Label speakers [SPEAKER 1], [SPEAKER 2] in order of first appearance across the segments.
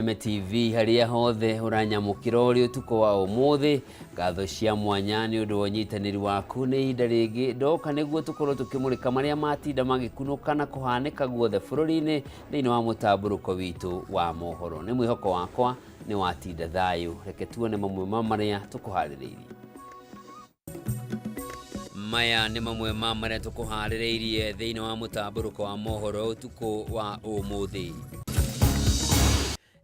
[SPEAKER 1] TV harĩa hothe ũranyamũkĩra ũrĩ ũtukũ wa ũmũthĩ. Ngatho cia mwanya nĩ ũndũ wa ũnyitanĩri waku. Nĩ ihinda rĩngĩ ndoka nĩguo tũkorwo tũkĩmũrĩka marĩa matinda magĩkunũka na kũhanĩka guothe bũrũri-inĩ thĩinĩ wa mũtambũrũko witũ wa mohoro. Nĩ mwĩhoko wakwa nĩ watinda thayũ. Reke tuone mamwe ma marĩa tũkũharĩrĩirie. Maya nĩ mamwe ma marĩa tũkũharĩrĩirie thĩinĩ wa mũtambũrũko wa mohoro ũtukũ wa ũmũthĩ.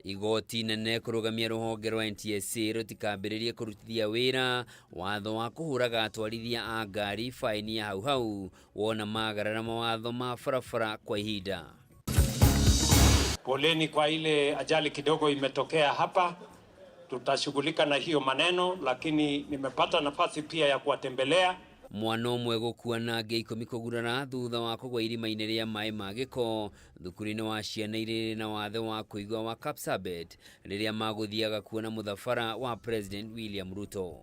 [SPEAKER 1] Igoti nene kũrũgamia rũhonge rwa NTSA rũtikambĩrĩrie kũrutithia wĩra watho wa kũhũraga atwarithia a ngari baini ya hau hau wona magarara mawatho ma barabara kwa ihinda.
[SPEAKER 2] Poleni kwa ile ajali kidogo imetokea hapa, tutashughulika na hiyo maneno, lakini nimepata nafasi pia ya kuwatembelea.
[SPEAKER 1] Mwana ũmwe gũkua na angĩ 10 kũgurara thutha wa kũgwa irima-inĩ rĩa maĩ ma gĩko thukuru-inĩ wa ciana iria irĩ na wathe wa kũigua wa Kapsabet rĩrĩa magũthiaga kuona mũthabara wa President William Ruto.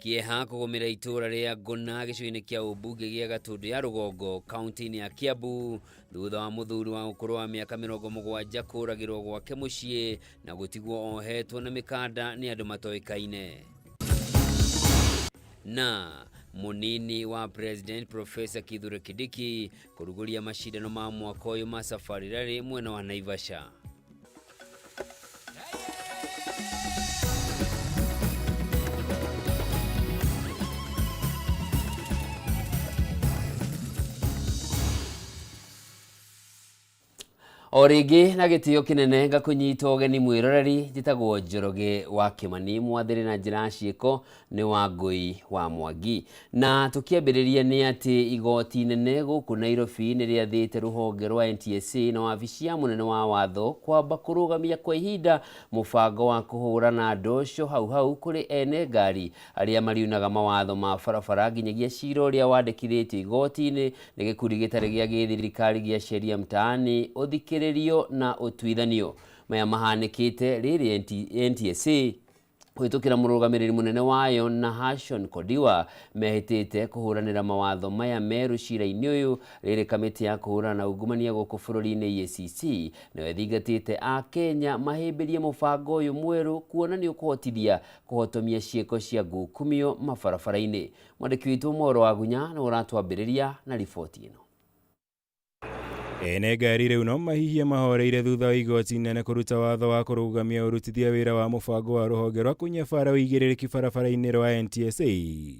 [SPEAKER 1] Kĩeha kũgũmĩra itũũra rĩa Ngũna gĩcigo-inĩ kĩa ũmbunge gĩa Gatũndũ ya Rũgongo kaunti-inĩ ya Kiambu thutha wa mũthuri wa ũkũrũ wa mĩaka 70 kũragĩrwo gwake mũciĩ na gũtigwo ohetwo na mĩkanda nĩ andũ matoĩkaine. Na munini wa President Professor Kithure Kindiki kũrugũria macindano ma mwaka ũyũ ma Safari Rally mwena wa Naivasha. O rĩngĩ na gĩtĩo kĩnene ngakũnyita ũgeni mwĩroreri, njĩtagwo Njoroge wa Kĩmani, mwathĩrĩ na njĩra ya ciĩko nĩ Wangũi wa Mwangi. Na tũkĩambĩrĩria nĩ atĩ igoti nene gũkũ Nairobi nĩ rĩathĩte rũhonge rwa NTSA na wabici ya mũnene wa watho kwamba kũrũgamia kwa ihinda mũbango wa kũhũrana ndosho hau hau kũrĩ ene ngari arĩa mariunaga mawatho ma barabara nginyagia cira ũrĩa wandĩkithĩtio igoti-inĩ nĩ gĩkundi gĩtarĩ gĩa gĩthirikari gĩa Sheria Mtaani ũthikĩrĩrio na ũtuithanio. Maya mahanĩkĩte rĩrĩ NTSA kũhĩtũkĩra mũrũgamĩrĩri mũnene wayo na Nahashon Kodiwa mehĩtĩte kũhũranĩra mawatho maya merũ cira-inĩ ũyũ rĩrĩ kamĩtĩ ya kũhũrana na ungumania gũkũ bũrũri-inĩ EACC nayo ĩthingatĩte a Kenya mahĩmbĩrie mũbango ũyũ mwerũ kuona nĩ ũkũhotithia kũhotomia ciĩko cia ngukumio mabarabara-inĩ. Mwandĩki witũ Mworo wa Gunya nĩ ũratwambĩrĩria na riboti ĩno.
[SPEAKER 3] Ene ngari rĩu no mahihie mahoreire thutha wa igoti inene kũruta watho wa kũrũgamia ũrutithia wĩra wa mũbango wa rũhonge rwa kũnyabara ũigĩrĩrĩki barabara-inĩ rwa NTSA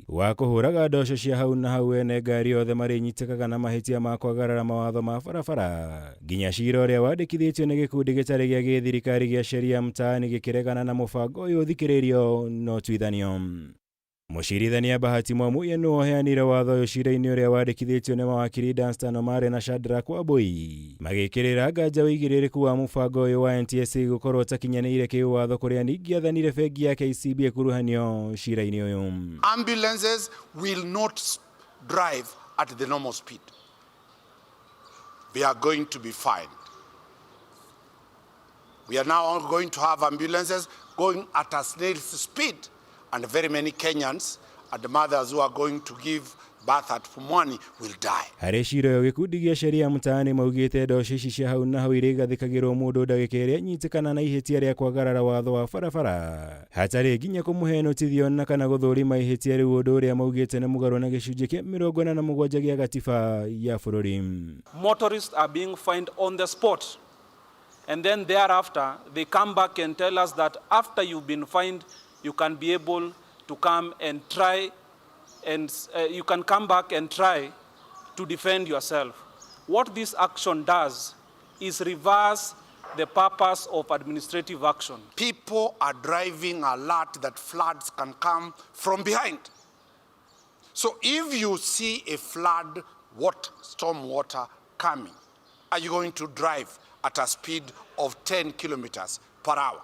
[SPEAKER 3] wa kũhũraga ndosho cia hau na hau ene ngari othe marĩnyitĩkaga na mahĩtia ma kwagarara mawatho ma barabara nginya cira ũrĩa wandĩkithĩtio nĩ gĩkundi gĩtarĩ gĩa gĩthirikari gĩa Sheria Mtaani gĩkĩregana na mũbango ũyũ ũthikĩrĩrio na ũtuithanio. Mũcirithania Bahati Mwamuye nĩwe ũheanire watho ũyũ cira-inĩ ũrĩa wandĩkithĩtio nĩ mawakiri Danstan Omari na Shadrack Wambui magĩkĩrĩra nganja ũigĩrĩrĩku wa mũbango ũyũ wa NTSA gũkorwo ũtakinyanĩire kĩwatho kũrĩa ningĩ athanire bengi ya KCB ĩkuruhanio cira-inĩ ũyũ.
[SPEAKER 4] Ambulances will not drive at the normal speed. They are going to be fined. We are now going to have ambulances going at a snail's speed, and very many Kenyans and mothers who are going to give birth at Pumwani will die.
[SPEAKER 3] Harĩ cira ũyũ gĩkundi gĩa Sheria Mtaani maugĩte ndosho ici cia hau na hau irĩgathĩkagĩrwo mũndũ ndagĩka ĩrĩa anyitĩkana na ihĩtia rĩa kwagarara watho wa barabara hatarĩ nginya kũmũhe notithio na kana gũthũrima ihĩtia rĩu, ũndũ ũrĩa maugĩte nĩ mũgarũ na gĩcunjĩ kĩa 47 gĩa gatiba ya bũrũri.
[SPEAKER 5] Motorists are being fined on the spot, and then thereafter they come back and tell us that after you've been fined you can be able to come and try and you can come back and try to defend yourself. What this action does is reverse the purpose of administrative action.
[SPEAKER 4] People are driving alert that floods can come from behind. So if you see a flood, what storm water coming, are you going to drive at a speed of 10 kilometers per hour?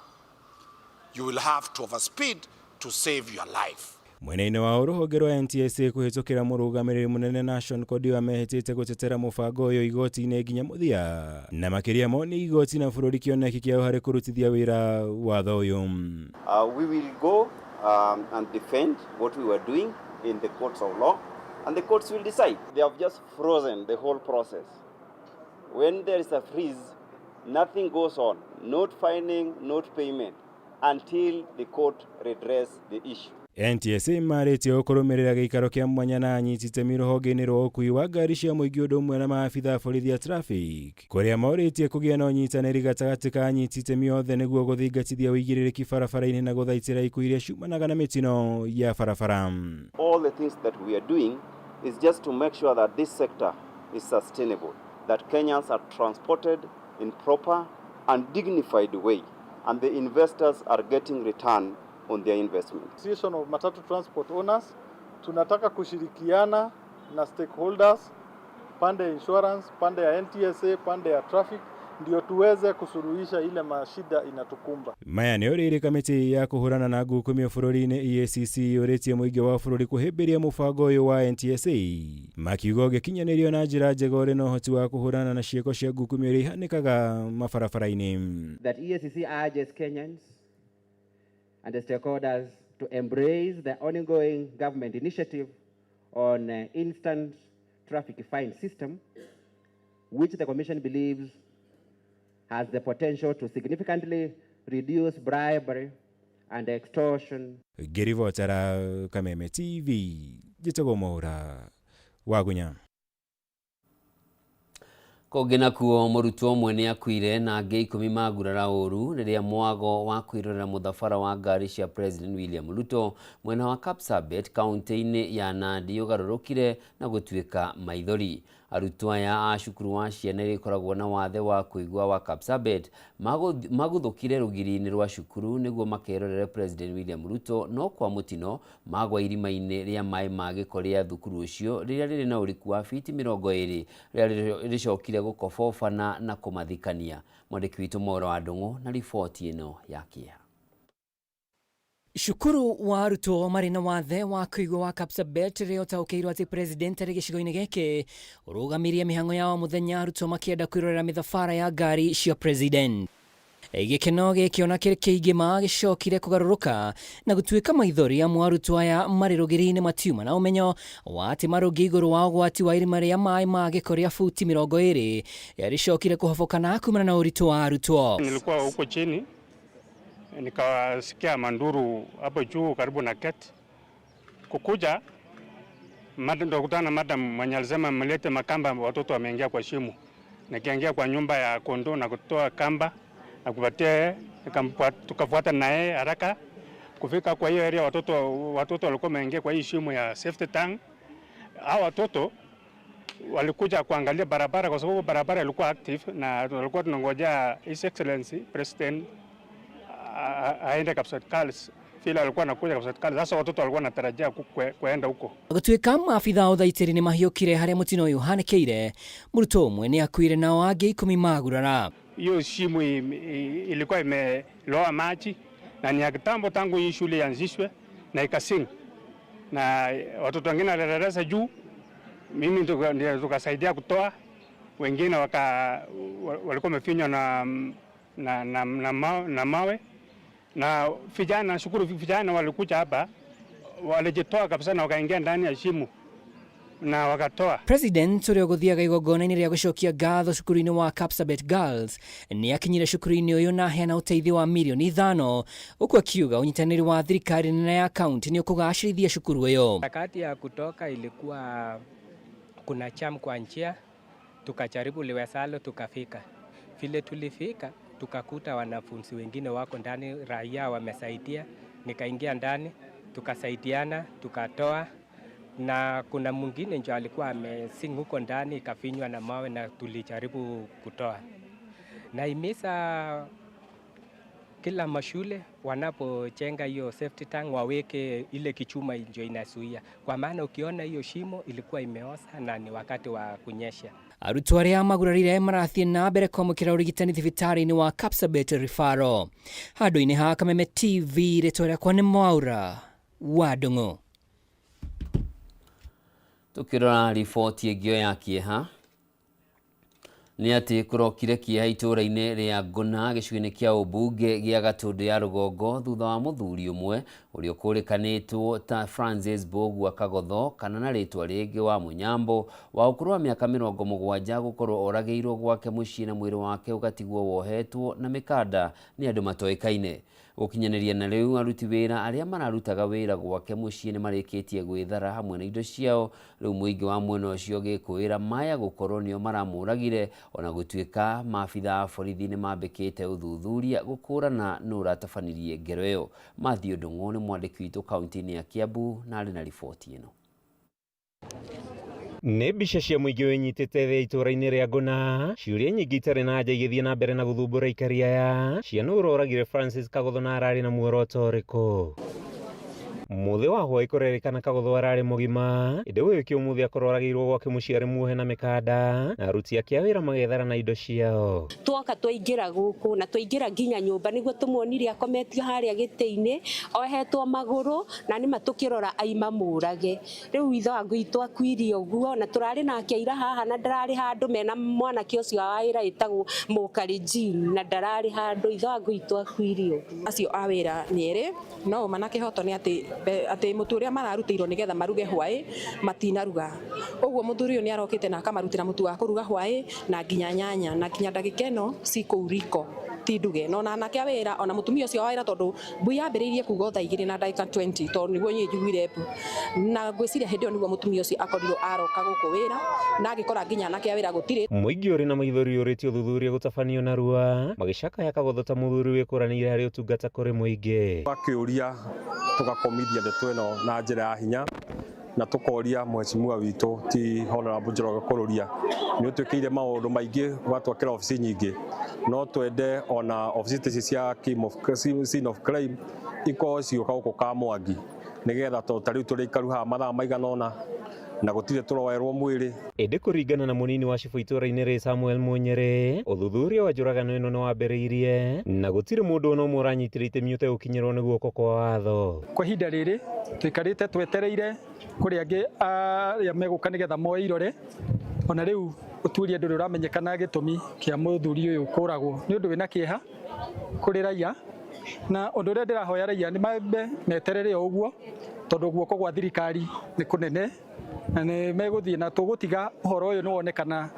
[SPEAKER 4] You will have to overspeed to save your life.
[SPEAKER 3] Mwena-inĩ wa rũhonge rwa NTSA kũhĩtũkĩra mũrũgamĩrĩri mũnene Nahshon Kodiwa mehĩtĩte gũtetera mũbango ũyũ igoti-inĩ nginya mũthia na makĩria mo nĩ igoti na bũrũri kĩoneki kĩao harĩ kũrutithia wĩra watho ũyũ.
[SPEAKER 6] We will go and defend what we were doing in the courts of law, and the courts will decide. They have just frozen the whole process. When there is a freeze, Nothing goes on, not fining, not payment, until the court redress the issue.
[SPEAKER 3] NTSA marĩtie ũkũrũmĩrĩra gĩikaro kĩa mwanya na anyiti itemi rũhonge-inĩ rwa ũkui wa ngari cia mũingĩ ũndũ ũmwe na maabitha a borithi a traffic kũrĩa morĩtie kũgĩa na ũnyitanĩri gatagatĩ ka anyiti itemi othe nĩguo gũthingatithia ũigĩrĩrĩki barabara-inĩ na gũthaitĩra ikuũ iria ciumanaga na mĩtino ya barabara.
[SPEAKER 6] All the things that we are doing is just to make sure that this sector is sustainable, that Kenyans are transported in proper and dignified way, and the investors are getting return on their investment.
[SPEAKER 7] Association of Matatu Transport Owners tunataka kushirikiana na stakeholders pande ya insurance, pande ya NTSA, pande ya traffic ndio tuweze kusuluhisha ile mashida inatukumba.
[SPEAKER 3] Maya nĩ ũrĩrĩ kamĩtĩ ya kũhũrana na ngukumio bũrũri-inĩ EACC yũrĩtie mũingĩ wa bũrũri kũhĩmbĩria mũbango ũyũ wa NTSA makiuga ũngĩkinyanĩrio na njĩra njega ũrĩ na ũhoti wa kũhũrana na ciĩko cia ngukumio iria ihanĩkaga mabarabara-inĩ.
[SPEAKER 8] That EACC urges Kenyans and the stakeholders to embrace the ongoing government initiative on instant traffic fine system, which the Commission believes has the potential to significantly reduce bribery and extortion.
[SPEAKER 3] Ngĩribotera Kameme TV, njĩtagwo Mwaura Wagunya.
[SPEAKER 1] Kũngĩ nakuo mũrutwo ũmwe nĩ akuire na angĩ 10 magurara ũru rĩrĩa mwago wa kwĩrorera mũthabara wa ngari cia President William Ruto mwena wa Kapsabet kaunti-inĩ ya Nandi ũgarũrũkire na gũtuĩka maithori. Arutwo aya a cukuru wa ciana iria ikoragwo na wathe wa kũigua wa Kapsabet maguthũkire rũgiri-inĩ rwa cukuru nĩguo makerorere President William Ruto, no kwa mũtino magwa irima-inĩ rĩa maĩ ma gĩko rĩa thukuru ũcio rĩrĩa rĩrĩ na ũriku wa fiti 20 rĩrĩa rĩcokire gũkobobana na kũmathikania. Mwandĩki witũ Mwaura wa Ndung'u na riboti ĩno ya kĩeha.
[SPEAKER 9] Cukuru wa arutwo marĩ na wathe wa kũigua wa Kapsabet rĩrĩa ũtaũkĩirwo atĩ president arĩ gĩcigo-inĩ gĩkĩ ũrũgamirie mĩhang'o ya o mũthenya arutwo makĩenda kwĩrorera mĩthabara ya ngari cia president. Gĩkeno gĩkĩ ona kĩrĩ kĩingĩ ma gĩcokire kũgarũrũka na gũtuĩka maithori amu arutwo aya marĩ rũgiri-inĩ matiuma na ũmenyo wa atĩ marũngiĩ igũrũ wa ũgwati wa irima rĩa maĩ ma gĩko rĩa futi 20 rĩcokire kũhobokana kumana na ũritũ wa arutwo.
[SPEAKER 10] Nilikuwa huko chini nikasikia manduru hapo juu karibu na gate. Kukuja ndo kutana madam mwenye alisema mlete makamba, watoto wameingia kwa shimo. Nikaingia kwa nyumba ya kondoo na kutoa kamba na kupatia, tukafuata naye haraka. Kufika kwa hiyo area watoto walikuwa wameingia kwa hii shimo ya safety tank. Hao watoto walikuja kuangalia barabara kwa sababu barabara ilikuwa active na tulikuwa tunangojea His Excellency President aende Kapsabet Girls. Vile alikuwa anakuja Kapsabet Girls. Sasa watoto walikuwa wanatarajia kuenda huko.
[SPEAKER 9] Gũtuĩka maabitha a ũthaitĩri nĩ mahiũkire harĩa mũtino ũyũ ũhanĩkĩire, mũrutwo ũmwe nĩ akuire nao angĩ 10 magurara.
[SPEAKER 10] Hiyo shimo ilikuwa imeloa maji na ni ya kitambo tangu hii shule ianzishwe na ikasink. Na watoto wengine walidarasa juu, mimi ndio tukasaidia kutoa, wengine walikuwa wamefinywa na mawe. Na vijana, shukuru vijana walikuja hapa, walijitoa kabisa na wakaingia ndani ya shimo na wakatoa.
[SPEAKER 9] President ũrĩa ũgũthiaga igongona-inĩ rĩa gũcokia ngatho cukuru-inĩ wa Kapsabet Girls nĩ akinyire cukuru-inĩ ũyũ na aheana ũteithio wa milioni 5 huku akiuga ũnyitanĩri wa thirikari nene ya kaunti nĩ ũkũgacĩrithia cukuru ũyũ.
[SPEAKER 11] Wakati ya kutoka ilikuwa kuna jam kwa njia, tukajaribu liwezalo tukafika. Vile tulifika tukakuta wanafunzi wengine wako ndani, raia wamesaidia, nikaingia ndani tukasaidiana tukatoa, na kuna mwingine ndio alikuwa amesing huko ndani ikafinywa na mawe na tulijaribu kutoa. Nahimiza kila mashule wanapojenga hiyo safety tank waweke ile kichuma ndio inazuia, kwa maana ukiona hiyo shimo ilikuwa imeoza na ni wakati wa kunyesha.
[SPEAKER 9] Arutwo arĩa magurarire marathiĩ na mbere kwamũkĩra ũrigitani thibitarĩ-inĩ wa Kapsabet Referral. Handũ-inĩ ha Kameme TV, rĩtwa rĩakwa nĩ Mwaura wa Ndung'u.
[SPEAKER 1] Tukirora riboti ĩngĩ ya kĩeha, Nĩ atĩ kũrokire kĩeha itũũra-inĩ rĩa Ngũna gĩcigo-inĩ kĩa ũmbunge gĩa Gatũndũ ya rũgongo thutha wa mũthuri ũmwe ũrĩa ũkũrĩkanĩtwo ta Francis Mbũgua Kagotho kana na rĩtwa rĩngĩ wa Mũnyambo wa ũkũrũ wa mĩaka 70 gũkorwo oragĩirwo gwake mũciĩ na mwĩrĩ wake ũgatigwo wohetwo na mĩkanda nĩ andũ matoĩkaine. Gũkinyanĩria na rĩu aruti wĩra arĩa mararutaga wĩra gwake mũciĩ nĩ marĩkĩtie gwĩthara hamwe na indo ciao. Rĩu mũingĩ wa mwena ũcio ũgĩkũĩra maya gũkorwo nĩo maramũragire ona gũtuĩka maabitha a borithi nĩ mambĩkĩte ũthuthuria gũkũrana nũ ũratabanirie ngero ĩyo. Matthew Ndung'u nĩ mwandĩki witũ kaunti-inĩ ya Kiambu na arĩ na riboti ĩno.
[SPEAKER 12] Nĩ mbica cia mũingĩ wĩnyitĩte thĩ itũũra-inĩ rĩa Ngũna, ciũria nyingĩ itarĩ na anja igĩthiĩ na mbere na gũthumbũra aikari aya. Ciana ũroragire Francis Kagotho na ararĩ na muoroto ũrĩkũ? Mũthĩ wa hwaĩ kũrerĩkana Kagotho ararĩ mũgima, ĩndĩ gũgĩũkia ũmũthĩ akorwo oragĩirwo gwake mũciĩ arĩ muohe na mĩkanda, na aruti ake a wĩra magethara na indo ciao.
[SPEAKER 13] Twoka twaingĩra gũkũ na twaingĩra nginya nyũmba nĩguo tũmuonire akometio harĩa gĩtĩ-inĩ ohetwo magũrũ na nĩma tũkĩrora aima mũrage. Rĩu ithe wa gwitũ akuire ũguo na tũrarĩ nake ira haha na ndararĩ handũ mena mwanake ũcio wa wĩra wĩtagwo Mũkarĩ Jean na ndararĩ handũ ithe wa gwitũ akuire ũguo.
[SPEAKER 14] Acio a wĩra nĩ erĩ no ũma na kĩhoto nĩ atĩ atĩ mũtu ũrĩa mararutĩirwo nĩgetha maruge hwaĩ matinaruga. Ũguo mũthuri ũyũ nĩ arokĩte na akamarutĩra mũtu wa kũruga hwaĩ na nginya nyanya na nginya ndagĩka ĩno ci kũu riko ti nduge. Na ona anake a wĩra ona mũtumia ũcio wa wĩra tondũ mbui yambĩrĩirie kuga o thaa 2 na ndagĩka 20 tondũ nĩguo niĩ njiguire mbu. Na ngwĩciria hĩndĩ ĩyo nĩguo mũtumia ũcio akorirwo aroka gũkũ wĩra na agĩkora nginya anake a wĩra gũtirĩ.
[SPEAKER 12] Mũingĩ ũrĩ na maithori ũrĩtie ũthuthuria gũtabanio narua, magĩcakaya Kagotho ta mũthuri wĩkũranĩire harĩ ũtungata kũrĩ mũingĩ.
[SPEAKER 15] Tũgakĩũria tũgakomithia ndeto ĩno na njĩra ya hinya na tũkoria mheshimiwa witũ ti Honorable Njoroge Kururia nĩ ũtwĩkĩire maũndũ maingĩ ũgatwakĩra obici nyingĩ, no twende ona obici ta ici cia scene of crime ikorwo cigĩũka gũkũ Kamwangi nĩgetha tondũ ta rĩu tũrĩ aikaru haha mathaa maigana ũna na gũtirĩ tũroerwo mwĩrĩ.
[SPEAKER 12] Ĩndĩ kũringana na mũnini wa cibũ itũra-inĩ rĩ Samuel Munyere, ũthuthuria wa njũragano ĩno nĩ wambĩrĩirie na gũtirĩ mũndũ ona ũmwe ũranyitire itemi ũtegũkinyĩrwo nĩ guoko kwa watho.
[SPEAKER 16] Kwa ihinda rĩrĩ tũikarĩte twetereire kũrĩ angĩ arĩa megũka nĩgetha moe irore, ona rĩu ũtuĩria ndũrĩ ũramenyekana gĩtũmi kĩa mũthuri ũyũ kũragwo. Nĩ ũndũ wĩna kĩeha kũrĩ raia, na ũndũ ũrĩa ndĩrahoya raia nĩ mambe meterere o ũguo, tondũ guoko gwa thirikari nĩ kũnene na nĩ megũthiĩ na tũgũtiga ũhoro ũyũ nĩ wonekana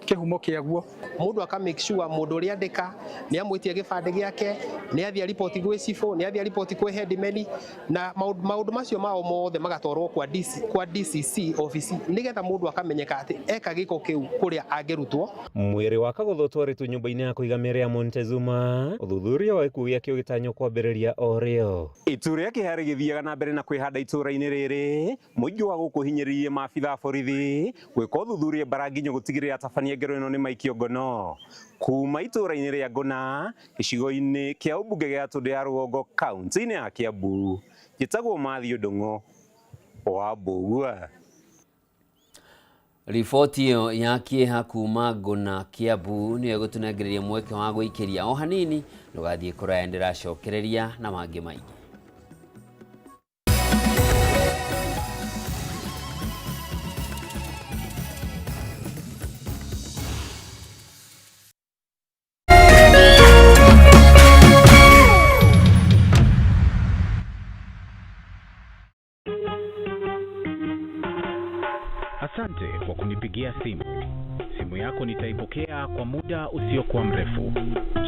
[SPEAKER 16] kĩhumo kĩaguo.
[SPEAKER 17] Mũndũ aka make sure mũndũ ũrĩa andĩka nĩ amwĩtie gĩbandĩ gĩake, nĩ athiĩ riboti gwĩ cibũ, nĩ athiĩ riboti kwĩ headman, na maũndũ macio mao mothe magatwarwo kwa DC, kwa DCC office nĩgetha mũndũ akamenyeka atĩ eka gĩko kĩu kũrĩa angĩrutwo.
[SPEAKER 12] Mwĩrĩ wa Kagotho ũtwarĩtwo nyũmba-inĩ ya kũiga mĩĩrĩ ya Montezuma, ũthuthuria wa gĩkuũ gĩake ũgĩtanywo kwambĩrĩria o rĩo. Itu rĩa kĩeha rĩgĩthiaga na mbere na kwĩhanda itũũra-inĩ rĩrĩ, mũingĩ wa gũkũ ũhinyĩrĩirie maabitha a borithi gwĩka ũthuthuria mbara nginyo gũtigĩrĩra atabania ngero ĩno nĩ maikio ngono. Kuma itũũra-inĩ rĩa Ngũna, gĩcigo-inĩ kĩa ũmbunge gĩa Gatũndũ ya Rũgongo kaunti-inĩ ya Kiambu, njĩtagwo Matthew Ndung'u wa Mbũgua.
[SPEAKER 1] Riboti ĩyo ya kĩeha kuma Ngũna Kiambu nĩyo ĩgũtũnengereria mweke wa gũikĩria o hanini, ndũgathiĩ kũraya ndĩracokereria na mangĩ maingĩ.
[SPEAKER 18] Asante kwa kunipigia simu. Simu yako nitaipokea kwa muda usiokuwa mrefu.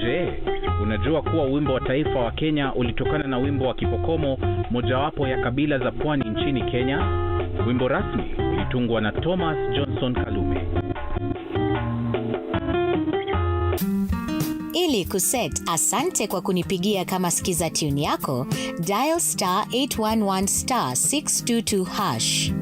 [SPEAKER 18] Je, unajua kuwa wimbo wa taifa wa Kenya ulitokana na wimbo wa Kipokomo, mojawapo ya kabila za pwani nchini Kenya? Wimbo rasmi ulitungwa na Thomas Johnson Kalume.
[SPEAKER 19] Ili kuset asante kwa kunipigia kama skiza tune yako, dial star 811 star 622 hash.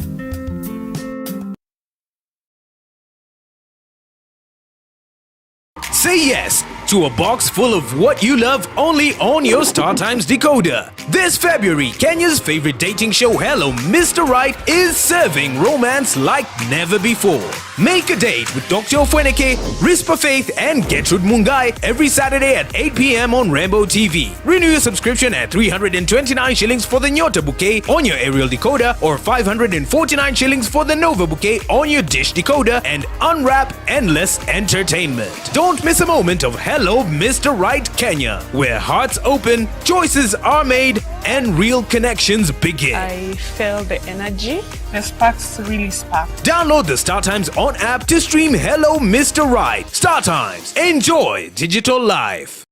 [SPEAKER 20] Say yes to a box full of what you love only on your StarTimes decoder. This February, Kenya's favorite dating show, Hello Mr. Right, is serving romance like never before. Make a date with Dr. Ofweneke, Rispa Faith, and Gertrude Mungai every Saturday at 8 p.m. on Rainbow TV. Renew your subscription at 329 shillings for the Nyota Bouquet on your aerial decoder or 549 shillings for the Nova Bouquet on your dish decoder and unwrap endless entertainment. Don't miss a moment of Hello Mr. Right Kenya, where hearts open, choices are made, and real connections begin.
[SPEAKER 21] I felt the energy. The sparks really sparked.
[SPEAKER 20] Download the Star Times On app to stream Hello Mr. Right. Star Times. Enjoy digital life.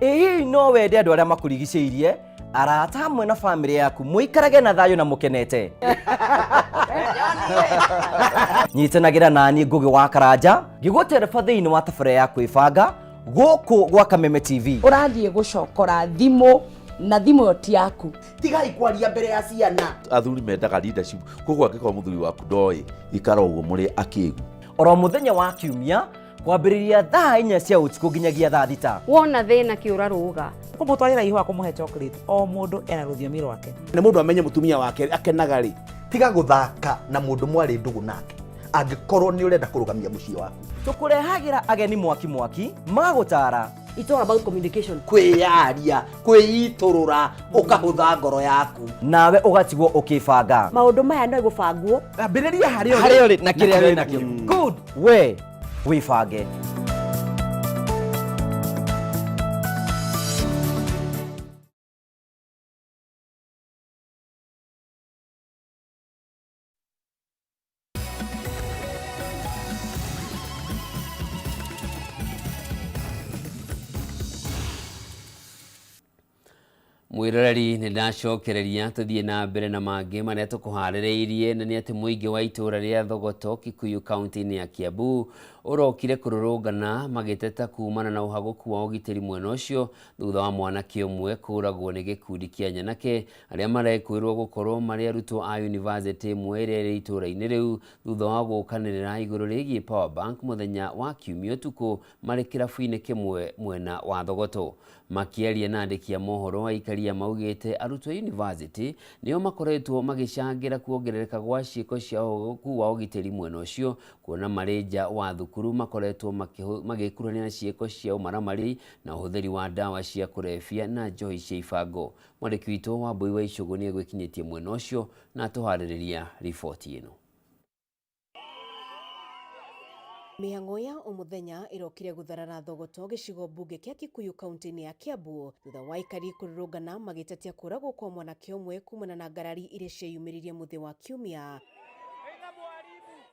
[SPEAKER 22] Ĩ hihi no wende andũ arĩa makũrigicĩirie arata hamwe na bamĩrĩ yaku mũikarage na thayũ na mũkenete? Nyitanagĩra naniĩ Ngũgĩ wa Karanja ngĩgũtereba thĩinĩ wa tabarĩra ya kwĩbanga gũkũ gwa Kameme TV.
[SPEAKER 23] Ũrathiĩ gũcokora thimũ na thimũ ĩyo ti yaku.
[SPEAKER 24] Tigai kwaria mbere ya ciana.
[SPEAKER 25] Athuri mendaga leadership, koguo angĩkorwo mũthuri waku ndoĩ, ikara ũguo mũrĩ akĩgu.
[SPEAKER 22] Oro mũthenya wa kiumia kwambĩrĩria thaa 4 cia ũtukũ nginyagia thaa 6.
[SPEAKER 26] Wona thĩna kĩũra rũga.
[SPEAKER 27] Kũmũtwarĩra ihũa, kũmũhe chocolate, o mũndũ ena rũthiomi rwake.
[SPEAKER 24] Nĩ mũndũ amenye mũtumia wake akenaga rĩ. Tiga gũthaka na mũndũ mwarĩ ndũgũ nake angĩkorwo nĩ ũrenda kũrũgamia mũciĩ waku.
[SPEAKER 22] Tũkũrehagĩra ageni mwaki mwaki magũtara.
[SPEAKER 26] It's all about communication.
[SPEAKER 24] Kwĩyaria, kwĩitũrũra, ũkahũtha ngoro yaku.
[SPEAKER 22] Nawe ũgatigwo ũkĩbanga.
[SPEAKER 26] Maũndũ maya no gũbangwo.
[SPEAKER 24] Ambĩrĩria harĩa ũrĩ.
[SPEAKER 22] Harĩa ũrĩ na kĩrĩa wĩ nakĩo. Good. We wĩbange.
[SPEAKER 1] Mwiroreri nĩ ndacokereria tũthiĩ na mbere na mangĩ marĩa tũkũharĩrĩirie, na nĩ atĩ mũingĩ wa itũũra rĩa Thogoto Kikuyu kaunti-inĩ ya Kiambu ũrokire kũrũrũngana magĩteta kumana na ũhagũku wa ũgitĩri mwena ũcio thutha wa mwanake ũmwe kũragwo nĩ gĩkundi kĩa nyanake arĩa marekwĩrwo gũkorwo marĩ arutwo a yunivasĩtĩ ĩmwe ĩrĩa ĩrĩ itũũra-inĩ rĩu thutha wa gũkanĩrĩra igũrũ rĩgiĩ power bank mũthenya wa kiumia ũtukũ marĩ kĩrabu-inĩ kĩmwe mwena wa Thogoto. Makĩaria na andĩki a mohoro, aikaria maugĩte arutwo a yunivasĩtĩ nĩo makoretwo magĩcangĩra kuongerereka gwa ciĩko cia ũhagũku wa ũgitĩri mwena ũcio, kuona marĩ nja wa thukuru makoretwo magĩkuruhania na ciĩko cia ũmaramari na ũhũthĩri wa ndawa cia kũrebia na njohi cia ibango. Mwandĩki witũ Wambui wa Icũgũ nĩ egwĩkinyĩtie mwena ũcio na atũharĩrĩria riboti ĩno.
[SPEAKER 28] Mĩhang'o ya o mũthenya ĩrokire gũtharara Thogoto gĩcigo mbunge kĩa Kikuyu kaunti-inĩ ya Kiambu thutha wa aikari kũrũrũngana magĩtetia kũragwo kwa mwanake ũmwe kumana na ngarari iria cieyumĩririe mũthĩ wa kiumia.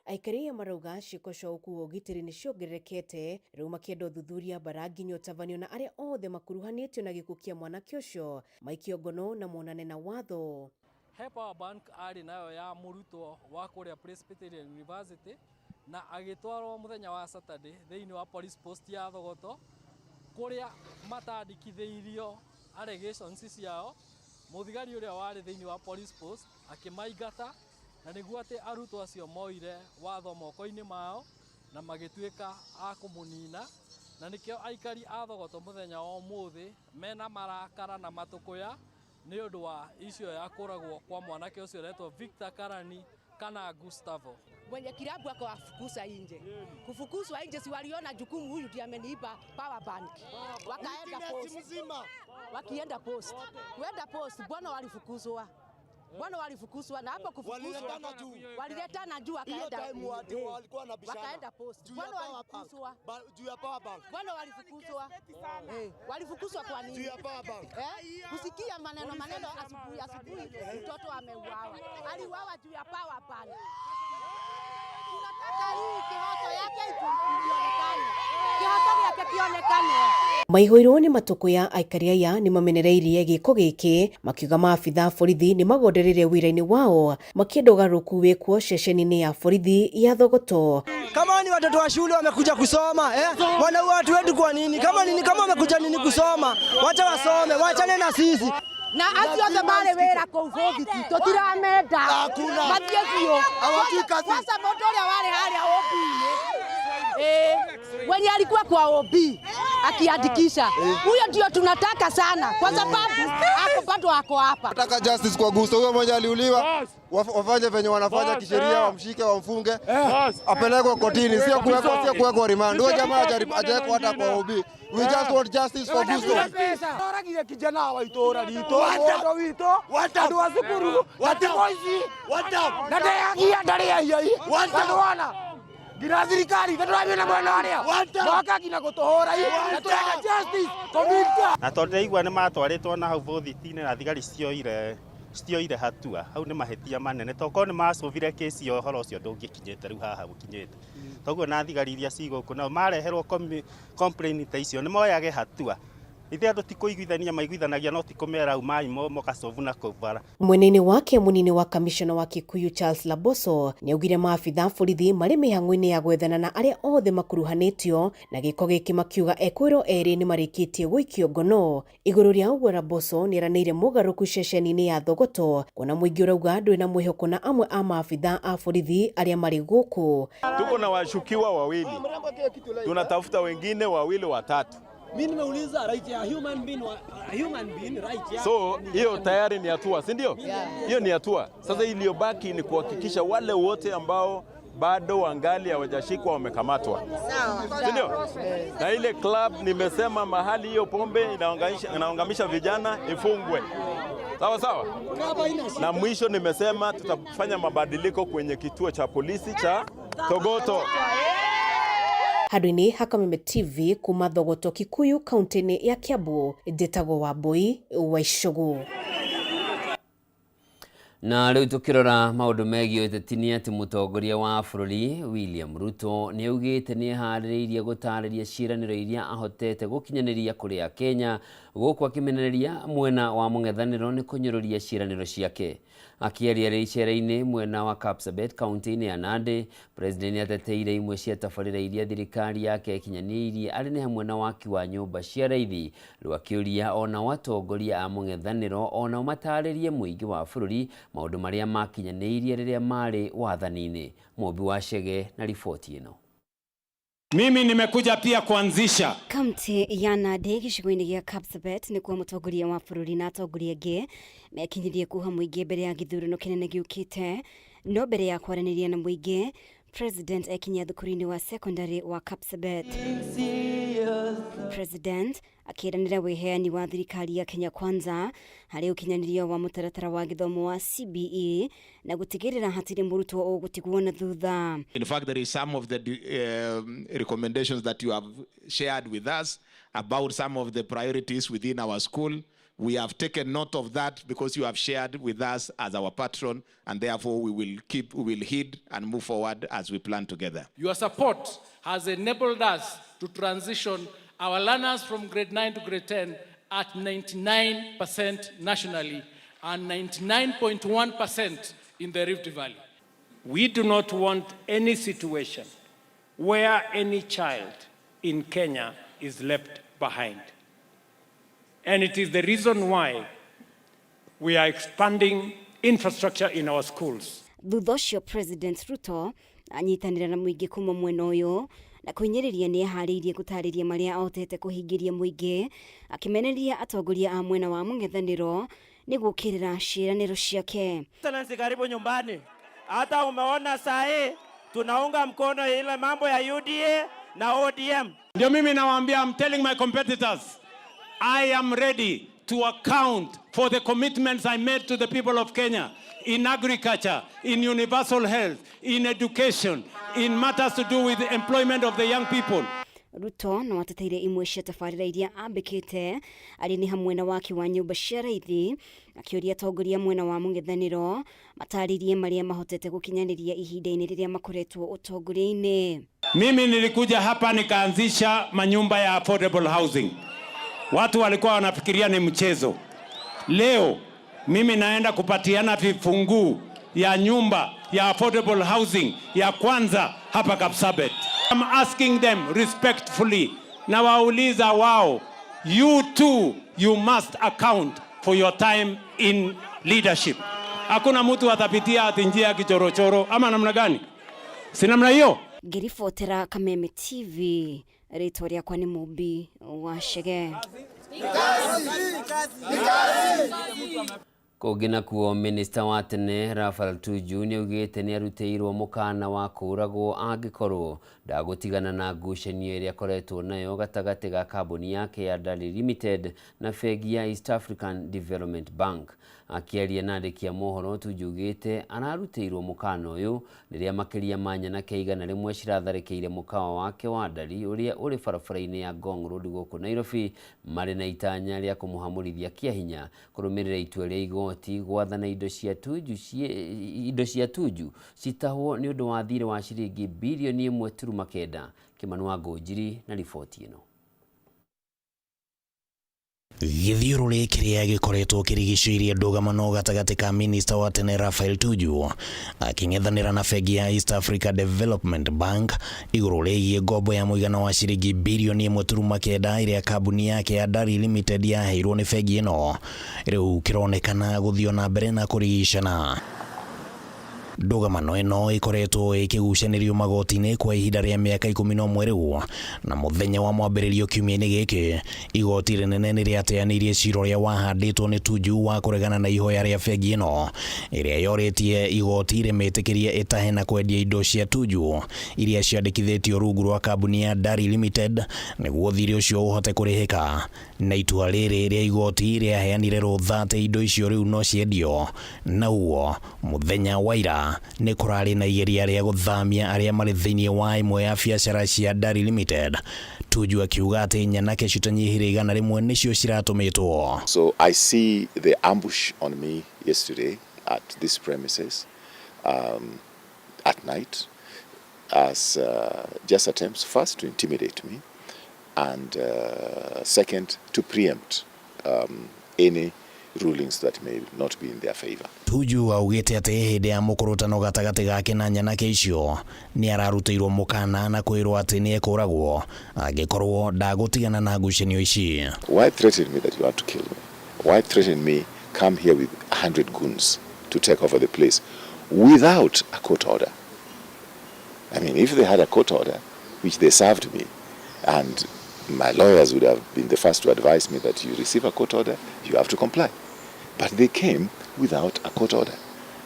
[SPEAKER 28] Aikari aya marauga ciĩko cia ũkuo wa ũgitĩri nĩ ciongererekete rĩu makĩenda ũthuthuria mbara nginya ũtabanio na arĩa othe makuruhanĩtio na gĩkuũ kĩa mwanake ũcio maikio ngono na monane na watho.
[SPEAKER 29] He power bank arĩ nayo ya mũrutwo wa kũrĩa Presbyterian University na agĩtwarwo mũthenya wa Saturday thĩinĩ wa police post ya Thogoto kũrĩa matandĩkithĩirio allegations ciao. Mũthigari ũrĩa warĩ thĩinĩ wa police post akĩmaingata, na nĩguo atĩ arutwo acio moire watho moko-inĩ mao na magĩtuĩka a kũmũnina, na nĩkĩo aikari a Thogoto mũthenya wa ũmũthĩ mena marakara na matũkũya nĩ ũndũ wa icio ya kũragwo kwa mwanake ũcio ũretwo Victor Karani kana Gustavo.
[SPEAKER 30] Mwenye kilabu akawafukuza nje. Kufukuzwa nje, si waliona jukumu huyu ndiye ameniiba power bank. Wakaenda post. Wakienda post. Kuenda post, bwana walifukuzwa. Bwana walifukuzwa na hapo kufukuzwa.
[SPEAKER 31] Waliletana juu.
[SPEAKER 30] Waliletana juu
[SPEAKER 31] Hiyo
[SPEAKER 30] wakaenda.
[SPEAKER 31] time watu walikuwa wanabishana.
[SPEAKER 30] Wakaenda post.
[SPEAKER 31] Juu ya
[SPEAKER 30] Bwana
[SPEAKER 31] power bank.
[SPEAKER 30] walifukuzwa.
[SPEAKER 31] Juu ya power bank.
[SPEAKER 30] Bwana walifukuzwa. Walifukuzwa kwa nini?
[SPEAKER 31] Juu ya power bank.
[SPEAKER 30] Kusikia maneno maneno asubuhi asubuhi mtoto ameuawa. Aliuawa juu ya power bank. Tunataka hii kihoto yake ionekane. Kihoto yake kionekane.
[SPEAKER 28] Maihũirwo nĩ matũkũya aikari aya nĩ mamenereirie gĩko gĩkĩ makiuga maabitha a borithi nĩ magondereire wĩra-inĩ wao makĩenda ũgarũrũku wĩkwo ceceni-inĩ ya borithi ya Thogoto.
[SPEAKER 32] Kama ni watoto wa shule wamekuja kusoma, wanaua watu wetu kwa nini? Kama nini, kama wamekuja nini kusoma? Wacha wasome, wachane na sisi.
[SPEAKER 30] Na acio othe marĩ wĩra kũu bũthiti tũtiramenda mathiĩ biũ.
[SPEAKER 31] Hawajui kazi.
[SPEAKER 30] Kwanza mũndũ ũrĩa warĩ harĩa OB-inĩ, Mwenye alikuwa kwa OB akiandikisha, huyo ndio tunataka sana, kwa sababu ako bado ako hapa.
[SPEAKER 2] Nataka justice kwa Gusto, huyo mmoja aliuliwa, wafanye venye wanafanya kisheria, wamshike, wamfunge, apelekwe kotini, sio kuwekwa remand. Huyo jamaa hajawekwa hata kwa OB. We just want justice for Gusto.
[SPEAKER 3] Oragire kijana wa itura ritu mũndũ witũ andũ a cukuru na ti mũici na ndeagia ndarĩ aiyai na nĩwona nginya thirikari na tũrathiĩ na mwena ũrĩa moka nginya gũtũhũra na tũrenda justice community.
[SPEAKER 4] Na tondũ ndĩraigua nĩ matwarĩtwo na hau bũthiti-inĩ na thigari citioire hatua, hau nĩ mahĩtia manene, tokorwo nĩ macũbire kĩci ĩyo ũhoro ũcio ndũngĩkinyĩte rĩu haha gũkinyĩte. Toguo na thigari iria ci gũkũ nao mareherwo complaint ta icio nĩ moyage hatua. Ithe andũ ti kũiguithania maiguithanagia no ti kũmera umai mũgacobu na kũu bara.
[SPEAKER 28] Mwena-inĩ wake munini wa kamishona wa Kikuyu Charles Laboso nĩaugire maabitha borithi marĩ mĩhang'o-inĩ ya gwethana na arĩa othe makuruhanĩtio na gĩko gĩkĩ, makiuga ekwĩrwo erĩ nĩmarĩkĩtie gũikio ngono. Igũrũ rĩa ũguo Laboso nĩeranĩire mũgarũrũku ceceni-inĩ ya Thogoto kuona mũingĩ ũrauga ndũrĩ na mwĩhoko na amwe a maabitha a borithi arĩa marĩ gũkũ.
[SPEAKER 5] Tuko na washukiwa wawili, tunatafuta wengine wawili watatu.
[SPEAKER 6] Mimi nimeuliza right ya human being, human being right ya.
[SPEAKER 5] So hiyo tayari ni hatua, si ndio? Hiyo ni hatua. Sasa iliyobaki ni kuhakikisha wale wote ambao bado wangali hawajashikwa wamekamatwa, si ndio? Na ile club nimesema mahali hiyo pombe inaangamisha vijana ifungwe, sawa sawa. Na mwisho nimesema tutafanya mabadiliko kwenye kituo cha polisi cha Thogoto.
[SPEAKER 28] Handũ-inĩ ha Kameme TV kuma Thogoto Kikuyu kaunti-inĩ ya Kiambu, njĩtagwo Wambui wa Icũgũ.
[SPEAKER 1] Na rĩu tũkĩrora maũndũ megiĩ ũteti nĩ atĩ mũtongoria wa bũrũri William Ruto nĩ augĩte nĩ eharĩrĩirie gũtarĩria ciĩranĩro iria ahotete gũkinyanĩria kũrĩ Akenya, gũkũ akĩmenereria mwena wa mũng'ethanĩro nĩ kũnyũrũria ciĩranĩro ciake. Akĩaria rĩ icera-inĩ mwena wa Kapsabet kaunti-inĩ ya Nandi, President nĩ ateteire imwe cia tabarĩra iria thirikari yake ĩkinyanĩirie arĩ nĩ hamwe na waki wa nyũmba cia raithi. Rĩu akĩũria onao atongoria a mũng'ethanĩro onao matarĩrie mũingĩ wa bũrũri maũndũ marĩa makinyanĩirie rĩrĩa marĩ wathani-inĩ. Mũmbi wa Chege na riboti ĩno.
[SPEAKER 7] Mimi nimekuja pia kuanzisha
[SPEAKER 8] kaunti ya Nandi gĩcigo-inĩ gĩa Kapsabet nĩkuo mũtongoria wa bũrũri na atongoria angĩ mekinyirie kuha mũingĩ mbere ya gĩthurano kĩnene gĩũkĩte. No mbere ya kwaranĩria na mũingĩ, President ekinyia thukuru-inĩ wa secondary wa Kapsabet. President akĩranĩra wĩheani wa thirikari ya Kenya Kwanza harĩ ũkinyanĩria wa mũtaratara wa gĩthomo wa CBE na gũtigĩrĩra hatirĩ mũrutwo ũgũtigwo na thutha.
[SPEAKER 9] In fact, there is some of the recommendations that you have shared with us about some of the priorities within our school. We have taken note of that because you have shared with us as our patron, and therefore we will heed and move forward as we plan together.
[SPEAKER 29] Your support has enabled us to transition our learners from grade 9 to grade 10 at 99% nationally and 99.1% in the Rift Valley.
[SPEAKER 10] We do not want any situation where any child in Kenya is left behind. And it is the reason why we are expanding infrastructure in our schools.
[SPEAKER 8] Thutha ũcio President Ruto anyitanĩra na mũingĩ kuma mwena ũyũ na kũhinyĩrĩria nĩ eharĩirie gũtarĩria marĩa ahotete kũhingĩria mũingĩ, akĩmenereria atongoria a mwena wa mũng'ethanĩro nĩ gũũkĩrĩra ciĩranĩro ciake.
[SPEAKER 11] Excellency, karibu nyumbani. Hata umeona saa hii tunaunga mkono ile mambo ya UDA na ODM.
[SPEAKER 7] Ndio mimi nawaambia, I'm telling my competitors, I am ready to account for the commitments I made to the people of Kenya in agriculture, in universal health, in education, in matters to do with the employment of the young people.
[SPEAKER 8] Ruto no ateteire imwe cia tabarĩra iria ambĩkĩte arĩ nĩ hamwe na waki wa nyũmba cia raithi, akĩũria atongoria mwena wa mũng'ethanĩro matarĩrie marĩa mahotete gũkinyanĩria ihinda-inĩ rĩrĩa makoretwo ũtongoria-inĩ.
[SPEAKER 7] Mimi nilikuja hapa nikaanzisha manyumba ya affordable housing. Watu walikuwa wanafikiria ni mchezo. Leo mimi naenda kupatiana vifunguu ya nyumba ya affordable housing ya kwanza hapa Kapsabet. I'm asking them respectfully, na wauliza wao, you too you must account for your time in leadership. Hakuna mtu atapitia ati njia ya kichorochoro ama namna gani? Si namna hiyo?
[SPEAKER 8] Ngĩribotera Kameme TV Rĩtwa rĩakwa nĩ Mũmbi wa Chege.
[SPEAKER 1] Kũngĩ nakuo minista wa tene Raphael Tuju nĩaugĩte nĩarutĩirwo mũkana wa kũũragwo angĩkorwo ndagũtigana na ngucanio ĩrĩa akoretwo nayo gatagatĩ ga kambuni yake ya Dali Limited na bengi ya East African Development Bank. Akĩaria na andĩki a mohoro Tuju augĩte ararutĩirwo mũkana ũyũ rĩrĩa makĩria ma nyanake 100 ciratharĩkĩire mũkawa wake wa Dali ũrĩa ũrĩ barabara-inĩ ya Ngong Road gũkũ Nairobi marĩ na itanya rĩa kũmũhamũrithia kĩa hinya kũrũmĩrĩra itua rĩa igoti gwathana indo cia Tuju indo cia Tuju citahwo nĩ ũndũ wa thirĩ wa ciringi birioni 1.9. Kĩmani wa Ngũnjiri na riboti ĩno.
[SPEAKER 12] Gĩthiũrũrĩ kĩrĩa gĩkoretwo kĩrigicĩirie ndũgamano gatagatĩ ka minista wa tene Raphael Tuju akĩng'ethanĩra na bengi ya East Africa Development Bank igũrũ rĩgiĩ ngombo ya mũigana wa ciringi birioni 1.9 ĩrĩa kambuni yake ya Dali Limited yaheirwo nĩ bengi ĩno rĩu kĩronekana gũthiĩ na mbere na kũrigicana. Ndũgamano ĩno ĩkoretwo ĩkĩgucanĩrio magoti-inĩ kwa ihinda rĩa mĩaka 11 rĩu na mũthenya wa mwambĩrĩrio kiumia-inĩ gĩkĩ igoti rĩnene nĩ rĩateanĩirie cira ũrĩa wahandĩtwo nĩ Tuju wa kũregana na ihoya rĩa bengi ĩno ĩrĩa yorĩtie igoti rĩmĩtĩkĩrie ĩtahe na kwendia indo cia Tuju iria ciandĩkithĩtio rungu rwa kambuni ya Dali Limited nĩguo thirĩ ũcio ũhote kũrĩhĩka. Na itua rĩrĩ rĩa igoti rĩaheanire rũtha atĩ indo icio rĩu no ciendio na ũguo mũthenya wa ira nĩ kũrarĩ na igeria rĩa gũthamia arĩa marĩ thĩinĩ wa ĩmwe ya biacara cia Dali Limited. Tuju akiuga atĩ nyanake citanyihĩire 100 nĩcio ciratũmĩtwo.
[SPEAKER 13] So I see the ambush on me yesterday at this premises at night as just attempts first to intimidate me and second to preempt any rulings that may not be in their favor.
[SPEAKER 12] Tuju augĩte atĩ hĩndĩ ya mũkũrũtano gatagatĩ gake na nyanake icio nĩ ararutĩirwo mũkana na kwĩrwo atĩ nĩ ekũragwo angĩkorwo ndagũtigana na ngucanio ici.
[SPEAKER 13] Why threaten me that you want to kill me? Why threaten me come here with 100 goons to take over the place without a court order? I mean, if they had a court order, which they served me, and my lawyers would have been the first to advise me that you receive a court order, you have to comply. But they came without a court order.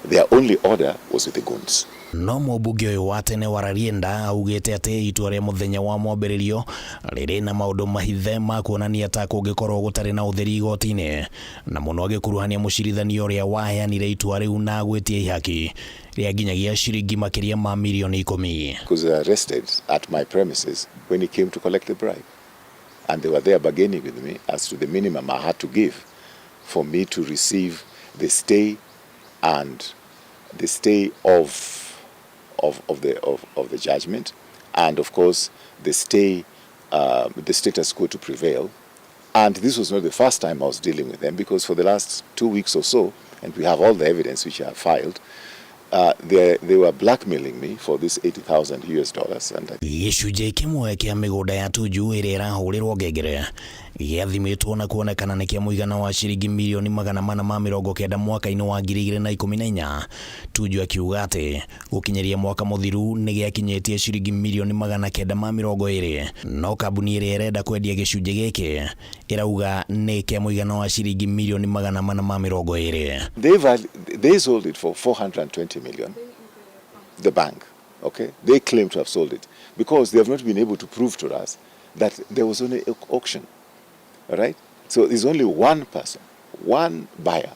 [SPEAKER 13] Their only order was with the goons.
[SPEAKER 12] No mũmbunge ũyũ wa tene wa Rarienda augĩte atĩ itua rĩa mũthenya wa mwambĩrĩrio rĩrĩ na maũndũ mahithe ma kuonania ta kũngĩkorwo gũtarĩ na ũtheri igoti-inĩ na mũno agĩkuruhania mũcirithania ũrĩa waheanire itua rĩu na gwĩtia ihaki rĩa nginyagia ciringi makĩria ma mirioni 10.
[SPEAKER 13] Was arrested at my premises when he came to collect the bribe. And they were there bargaining with me as to the minimum I had to give for me to receive the stay and the stay of the judgment, and of course the stay, the status quo to prevail. And this was not the first time I was dealing with them, because for the last 2 weeks or so, and we have all the evidence which I have filed, they were blackmailing me for this $80,000 US. And
[SPEAKER 12] gĩcunjĩ kĩmwe kĩa mĩgũnda ya Tuju ĩrĩa ĩrahũrĩrwo ngengere gĩathimĩtwo na kuonekana nĩ kĩa mũigana wa ciringi mirioni 490 mwaka-inĩ wa 2014. Tuju akiuga atĩ gũkinyĩria mwaka mũthiru nĩ gĩakinyĩtie ciringi mirioni 920, no kambuni ĩrĩa ĩrenda kwendia gĩcunjĩ gĩkĩ ĩrauga nĩ kĩa mũigana wa ciringi mirioni 420.
[SPEAKER 13] They sold it for 420 million, the bank, okay? They claim to have sold it because they have not been able to prove to us that there was only auction, all right? So there's only one person, one buyer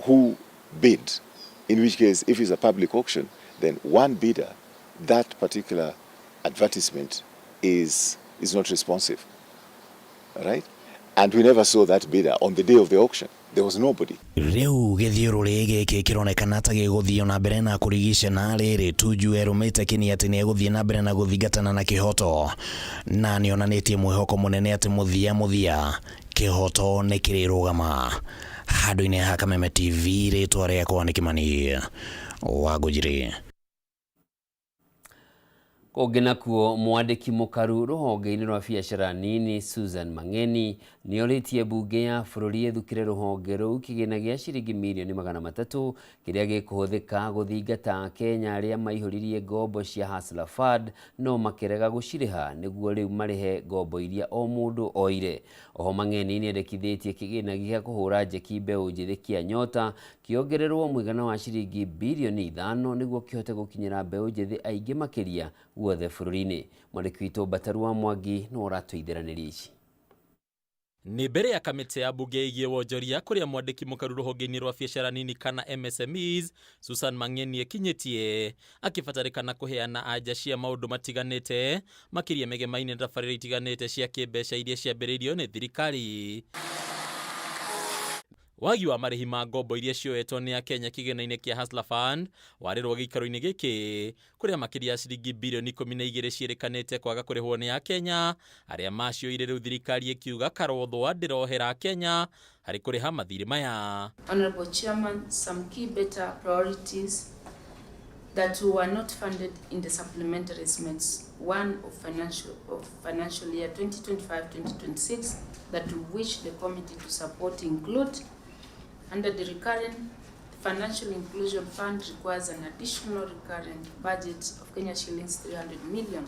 [SPEAKER 13] who bid, in which case if it's a public auction, then one bidder, that particular advertisement is not responsive, all right? And we never saw that bidder on the day of the auction. There was nobody.
[SPEAKER 12] Rĩu gĩthiũrũrĩ gĩkĩ kĩronekana ta gĩgũthiĩ na mbere na kũrigicana rĩrĩ Tuju erũmĩte kĩni atĩ nĩ egũthiĩ na mbere na gũthingatana na kĩhoto na nĩonanĩtie mwĩhoko mũnene atĩ mũthia mũthia kĩhoto nĩ kĩrĩrũgama. Handũ-inĩ ha Kameme TV, rĩtwa rĩakwa nĩ Kĩmani wa Ngũnjiri.
[SPEAKER 1] Kũngĩ nakuo mwandĩki mũkaru rũhonge-inĩ rwa biacara nini Susan Mang'eni nĩorĩtie mbunge ya bũrũri ĩthukĩre rũhonge rũu kĩgĩna gĩa ciringi mirioni 300 kĩrĩa gĩkũhũthĩka gũthingata Akenya arĩa maihũririe ngombo cia Hustler Fund no makĩrega gũcirĩha nĩguo rĩu marĩhe ngombo iria o mũndũ oire. Oho Mang'eni nĩendekithĩtie kĩgĩna gĩa kũhũra njeki mbeũ njĩthĩ kĩa Nyota kĩongererwo mũigana wa ciringi birioni 5 nĩguo kĩhote gũkinyĩra mbeũ njĩthĩ aingĩ makĩria guothe bũrũri-inĩ. Mwandĩki witũ Mbataru wa Mwangi nĩwe ũratũitheranĩria ici.
[SPEAKER 14] Nĩ mbere ya kamĩtĩ ya mbunge ĩgiĩ wonjoria kũrĩa mwandĩki mũkaru rũhonge-inĩ rwa biacara nini kana MSMEs Susan Mang'eni ekinyĩtie akĩbatarĩkana kũheana anja cia maũndũ matiganĩte makĩria mĩgemaine na tabarĩra itiganĩte cia kĩmbeca iria ciambĩrĩirio nĩ thirikari. Wagi wa marĩhi ma ngombo iria cioetwo nĩ Akenya kĩgĩna-inĩ kĩa Hustler Fund warĩrwo gĩikaro-inĩ gĩkĩ kũrĩa makĩria ya ciringi birioni 12 ciĩrĩkanĩte kwaga kũrĩhwo nĩ Akenya arĩa macioire rĩu thirikari ĩkiuga karothwa ndĩrohera Akenya harĩ kũrĩha mathirĩ maya.
[SPEAKER 15] Honorable Chairman, some key better priorities that were not funded in the supplementary estimates 1 of financial year 2025-2026 that we wish the committee to support include: under the recurrent Financial Inclusion Fund requires an additional recurrent budget of Kenya shillings 300 million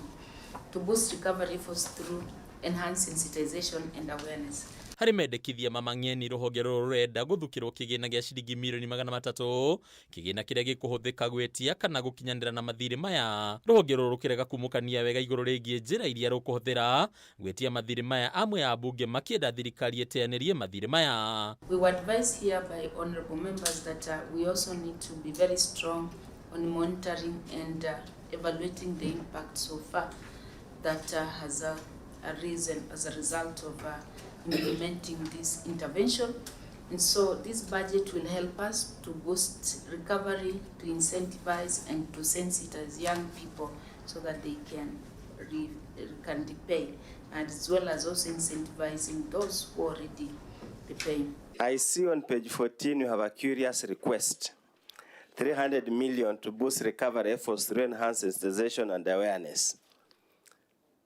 [SPEAKER 15] to boost recovery efforts through enhanced sensitization and awareness.
[SPEAKER 14] Harĩ mendekithia ma Mang'eni rũhonge rũrũ rũrenda gũthukĩrwo kĩgĩna gĩa ciringi mirioni 300 kĩgĩna kĩrĩa gĩkũhũthĩka gwĩtia kana gũkinyanĩra na mathirĩ maya. Rũhonge rũrũ rũkĩrega kumũkania wega igũrũ rĩgiĩ njĩra iria rũkũhũthĩra gwĩtia mathirĩ maya, amwe a mbunge makĩenda thirikari ĩteanĩrie mathirĩ maya.
[SPEAKER 15] We were advised here by honorable members that we also need to be very strong on monitoring and evaluating the impact so far that has arisen as a result of implementing this intervention. And so this budget will help us to boost recovery, to incentivize and to sensitize young people so that they can repay, and as well as also incentivizing those who already repay.
[SPEAKER 11] I see on page 14 you have a curious request, 300 million to boost recovery efforts through enhanced sensitization and awareness.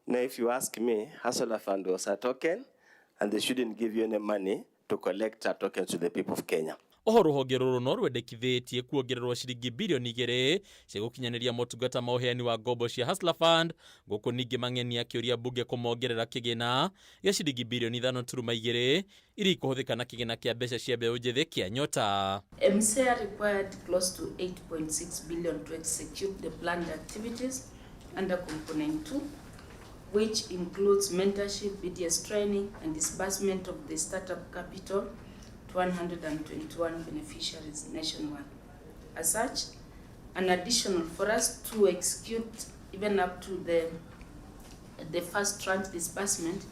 [SPEAKER 11] Now, if you ask me, Hustler Fund was a token, and they shouldn't give you any money to collect a token to the people of Kenya.
[SPEAKER 14] Oho rũhonge rũrũ no rwendekithĩtie kuongererwo ciringi birioni 2 cia gũkinyanĩria motungata ma ũheani wa ngombo cia Hustler Fund, gũkũ ningĩ Mang'eni akĩũria mbunge kũmongerera kĩgĩna gĩa ciringi birioni 5.2 iria ikũhũthĩka na kĩgĩna kĩa mbeca cia mbeũ njĩthĩ kĩa Nyota.
[SPEAKER 15] MSEA required close to 8.6 billion to execute the planned activities under component 2, which includes mentorship, BDS training, and disbursement of the startup capital to 121 beneficiaries nationwide. As such, an additional for us to execute even up to the first tranche disbursement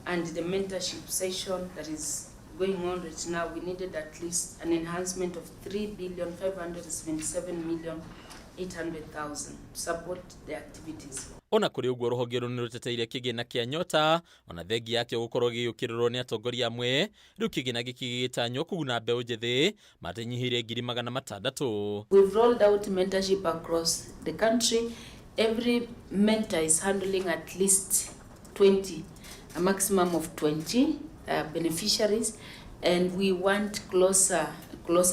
[SPEAKER 15] and the mentorship session that is going on right now, we needed at least an enhancement of 3,577,800,000 to support the activities.
[SPEAKER 14] Ona kũrĩ ũguo rũhonge rũrũ nĩrũteteire kĩgĩna kĩa Nyota ona thengi yakĩo gũkorwo gĩgĩũkĩrĩrwo nĩ atongoria amwe. Rĩu kĩgĩna gĩkĩ gĩgĩtanywo kũguna mbeũ njĩthĩ matenyihĩire 600,000.
[SPEAKER 15] We've rolled out mentorship across the country. Every mentor is handling at least 20, a maximum of 20 beneficiaries, and we want closer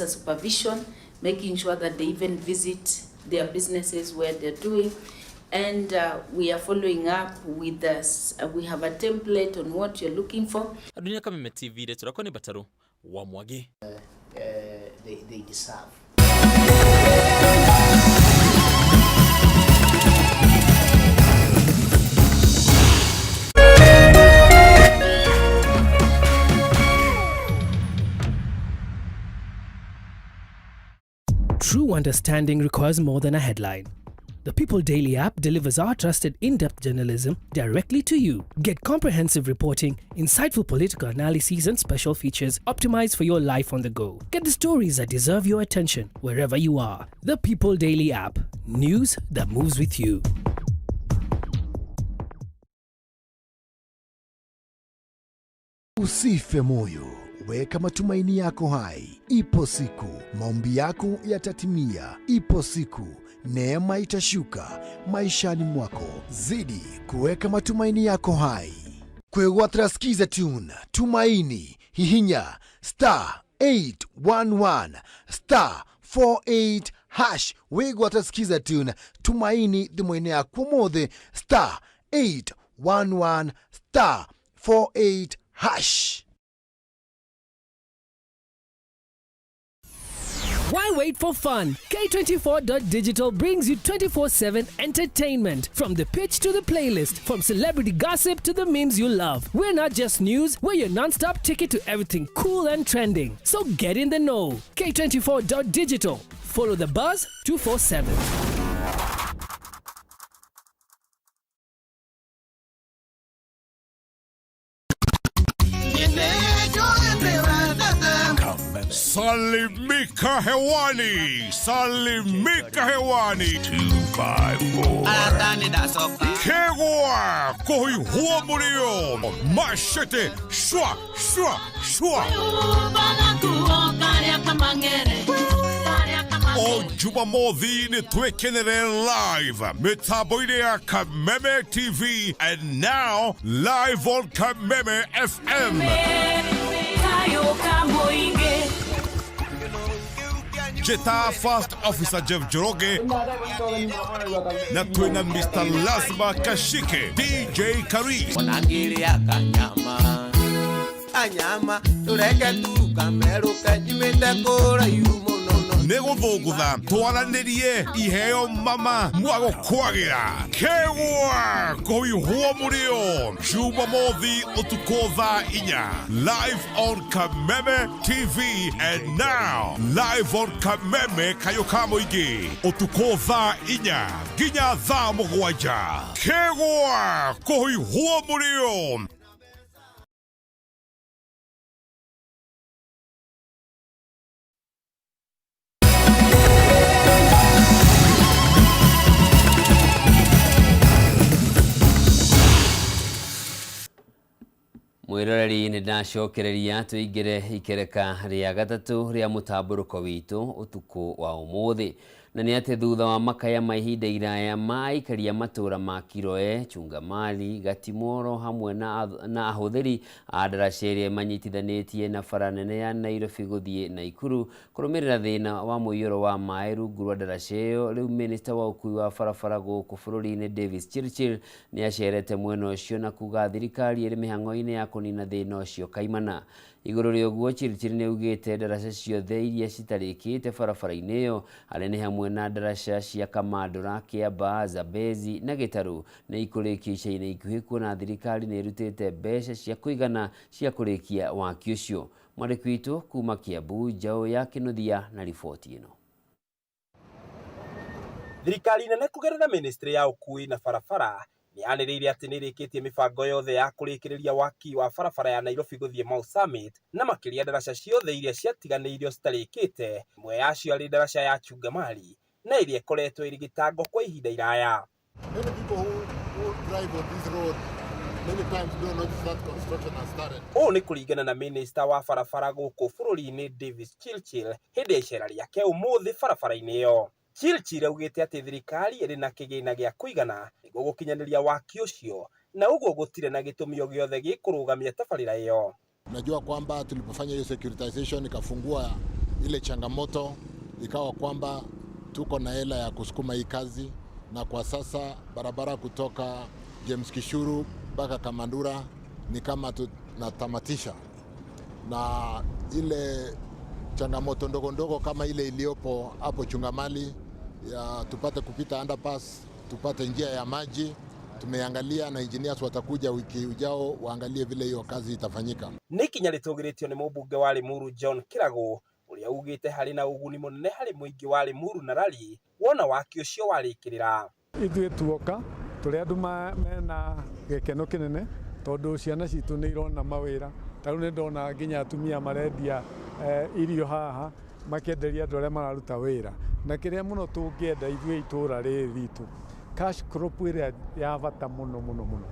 [SPEAKER 15] supervision, making sure that they even visit their businesses where they're doing. And we are following up with us. We have a template on what you're looking for.
[SPEAKER 14] Adunia Kameme TV, rĩtwa nĩ Mbataru wa Mwangi.
[SPEAKER 16] They deserve.
[SPEAKER 17] True understanding requires more than a headline. The People Daily app delivers our trusted in-depth journalism directly to you. Get comprehensive reporting, insightful political analyses and special features optimized for your life on the go. Get the stories that deserve your attention wherever you are. The People Daily app. News that moves with you.
[SPEAKER 18] Usife moyo, weka matumaini yako hai. Ipo siku maombi yako yatatimia. Ipo siku Neema itashuka maishani mwako. Zidi kuweka matumaini yako hai. Kwegwatira Skiza Tune Tumaini hihinya star 811 star 48 hash wigwatira Skiza Tune Tumaini thimũ-inĩ yaku ũmũthĩ star 811 star 48 hash.
[SPEAKER 17] Why wait for fun? K24.digital brings you 24/7 entertainment. From the pitch to the playlist, from celebrity gossip to the memes you love. We're not just news, we're your non-stop ticket to everything cool and trending. So get in the know. K24.digital. Follow the buzz 247.
[SPEAKER 19] Salimika hewani, salimika hewani. 254. Kegwa kohi huo machete shwa shwa shwa. O Jumamothi nĩ twĩkenere live mĩtambo-inĩ ya Kameme TV and now live on Kameme FM. Jeta First Officer Jeff Njoroge na twina Mr. Lazma Kashike, DJ Karis.
[SPEAKER 20] Anyama tureke tukameruke nyumĩte kũraihu mũno.
[SPEAKER 19] Nĩ gũthũngũtha twaranĩrie iheo mama mwagũkwagĩra kegwa kũhiũhwo mũrĩo Jumamothi ũtukũ thaa 4 live on Kameme TV and now live on Kameme kayũ ka mũingĩ ũtukũ thaa 4 nginya thaa 7 kegwa kũhiũhwo mũrĩo.
[SPEAKER 1] Mwiroreri nĩ ndacokereria tũingĩre ikereka rĩa gatatũ rĩa mũtambũrũko witũ ũtukũ wa ũmũthĩ, na nĩ atĩ thutha wa makaya ma ihinda iraya ma aikaria matũra ma Kiroe, Chungamali, Gatimoro hamwe na ahũthĩri a ndaraca ĩrĩa manyitithanĩtie na bara nene ya Nairobi gũthiĩ Naikuru kũrũmĩrĩra thĩna wa mũiyũro wa maĩ rungu rwa ndaraca ĩyo. Rĩu minista wa ũkui wa barabara gũkũ bũrũri-inĩ Davis Chirchir nĩ acerete mwena ũcio na kuga thirikari ĩrĩ mĩhang'o-inĩ ya kũnina thĩna ũcio kaimana. Igũrũ rĩa ũguo Chirchir nĩ augĩte ndaraca ciothe iria citarĩkĩte barabara-inĩ ĩyo arĩa nĩ hamwe na ndaraca cia Kamandũra, Kĩambaa, Zambezi na Gĩtarũ nĩ ikũrĩkio ica-inĩ ikuhĩ kuona thirikari nĩ ĩrutĩte mbeca cia kũigana cia kũrĩkia waki ũcio. Mwandĩki witũ kuma Kiambu Njaũ ya Kĩnuthia na riboti ĩno.
[SPEAKER 21] Thirikari nene kũgerera ministry ya ũkui na barabara nĩ yanĩrĩire atĩ nĩ ĩrĩkĩtie mĩbango yothe ya kũrĩkĩrĩria waki wa barabara ya Nairobi gũthiĩ Mau Summit na makĩria ndaraca ciothe iria ciatiganĩirio citarĩkĩte, ĩmwe yacio arĩ ndaraca ya Chungamali na ĩrĩa ĩkoretwo ĩrĩ gĩtango kwa ihinda iraya.
[SPEAKER 22] Many people who drive on this road many times don't notice that construction has started.
[SPEAKER 21] Ũũ nĩ kũringana na minista wa barabara gũkũ bũrũri-inĩ Davis Chirchir hĩndĩ ya icera rĩake ũmũthĩ barabara-inĩ ĩyo. Chirchir augĩte atĩ thirikari ĩrĩ na kĩgĩna gĩa kũigana nĩguo gũkinyanĩria waki ũcio na ũguo gũtirĩ na gĩtũmi o gĩothe gĩkũrũgamia tabarĩra ĩyo.
[SPEAKER 22] Najua kwamba tulipofanya hiyo securitization ikafungua ile changamoto, ikawa kwamba tuko na hela ya kusukuma hii kazi, na kwa sasa barabara kutoka James Kishuru mpaka Kamandura ni kama tunatamatisha, na ile changamoto ndogo ndogo kama ile iliyopo hapo Chungamali ya tupate kupita underpass, tupate njia ya maji, tumeangalia na engineers watakuja wiki ujao waangalie vile hiyo kazi itafanyika.
[SPEAKER 21] Nĩ ikinya rĩtũgĩrĩtio nĩ mũmbunge wa Limuru John Kĩragũ ũrĩa ugĩte harĩ na ũguni mũnene harĩ mũingĩ wa Limuru na Rari wona waki ũcio warĩkĩrĩra.
[SPEAKER 23] Ithuĩ tuoka tũrĩ andũ mena gĩkeno kĩnene tondũ ciana citũ nĩ irona mawĩra. Ta rĩu nĩ ndona nginya atumia marendia irio haha makĩenderia andũ arĩa mararuta wĩra, na kĩrĩa mũno tũngĩenda ithuĩ itũra rĩrĩ ritũ cash crop ĩrĩa ya bata mũno mũno mũno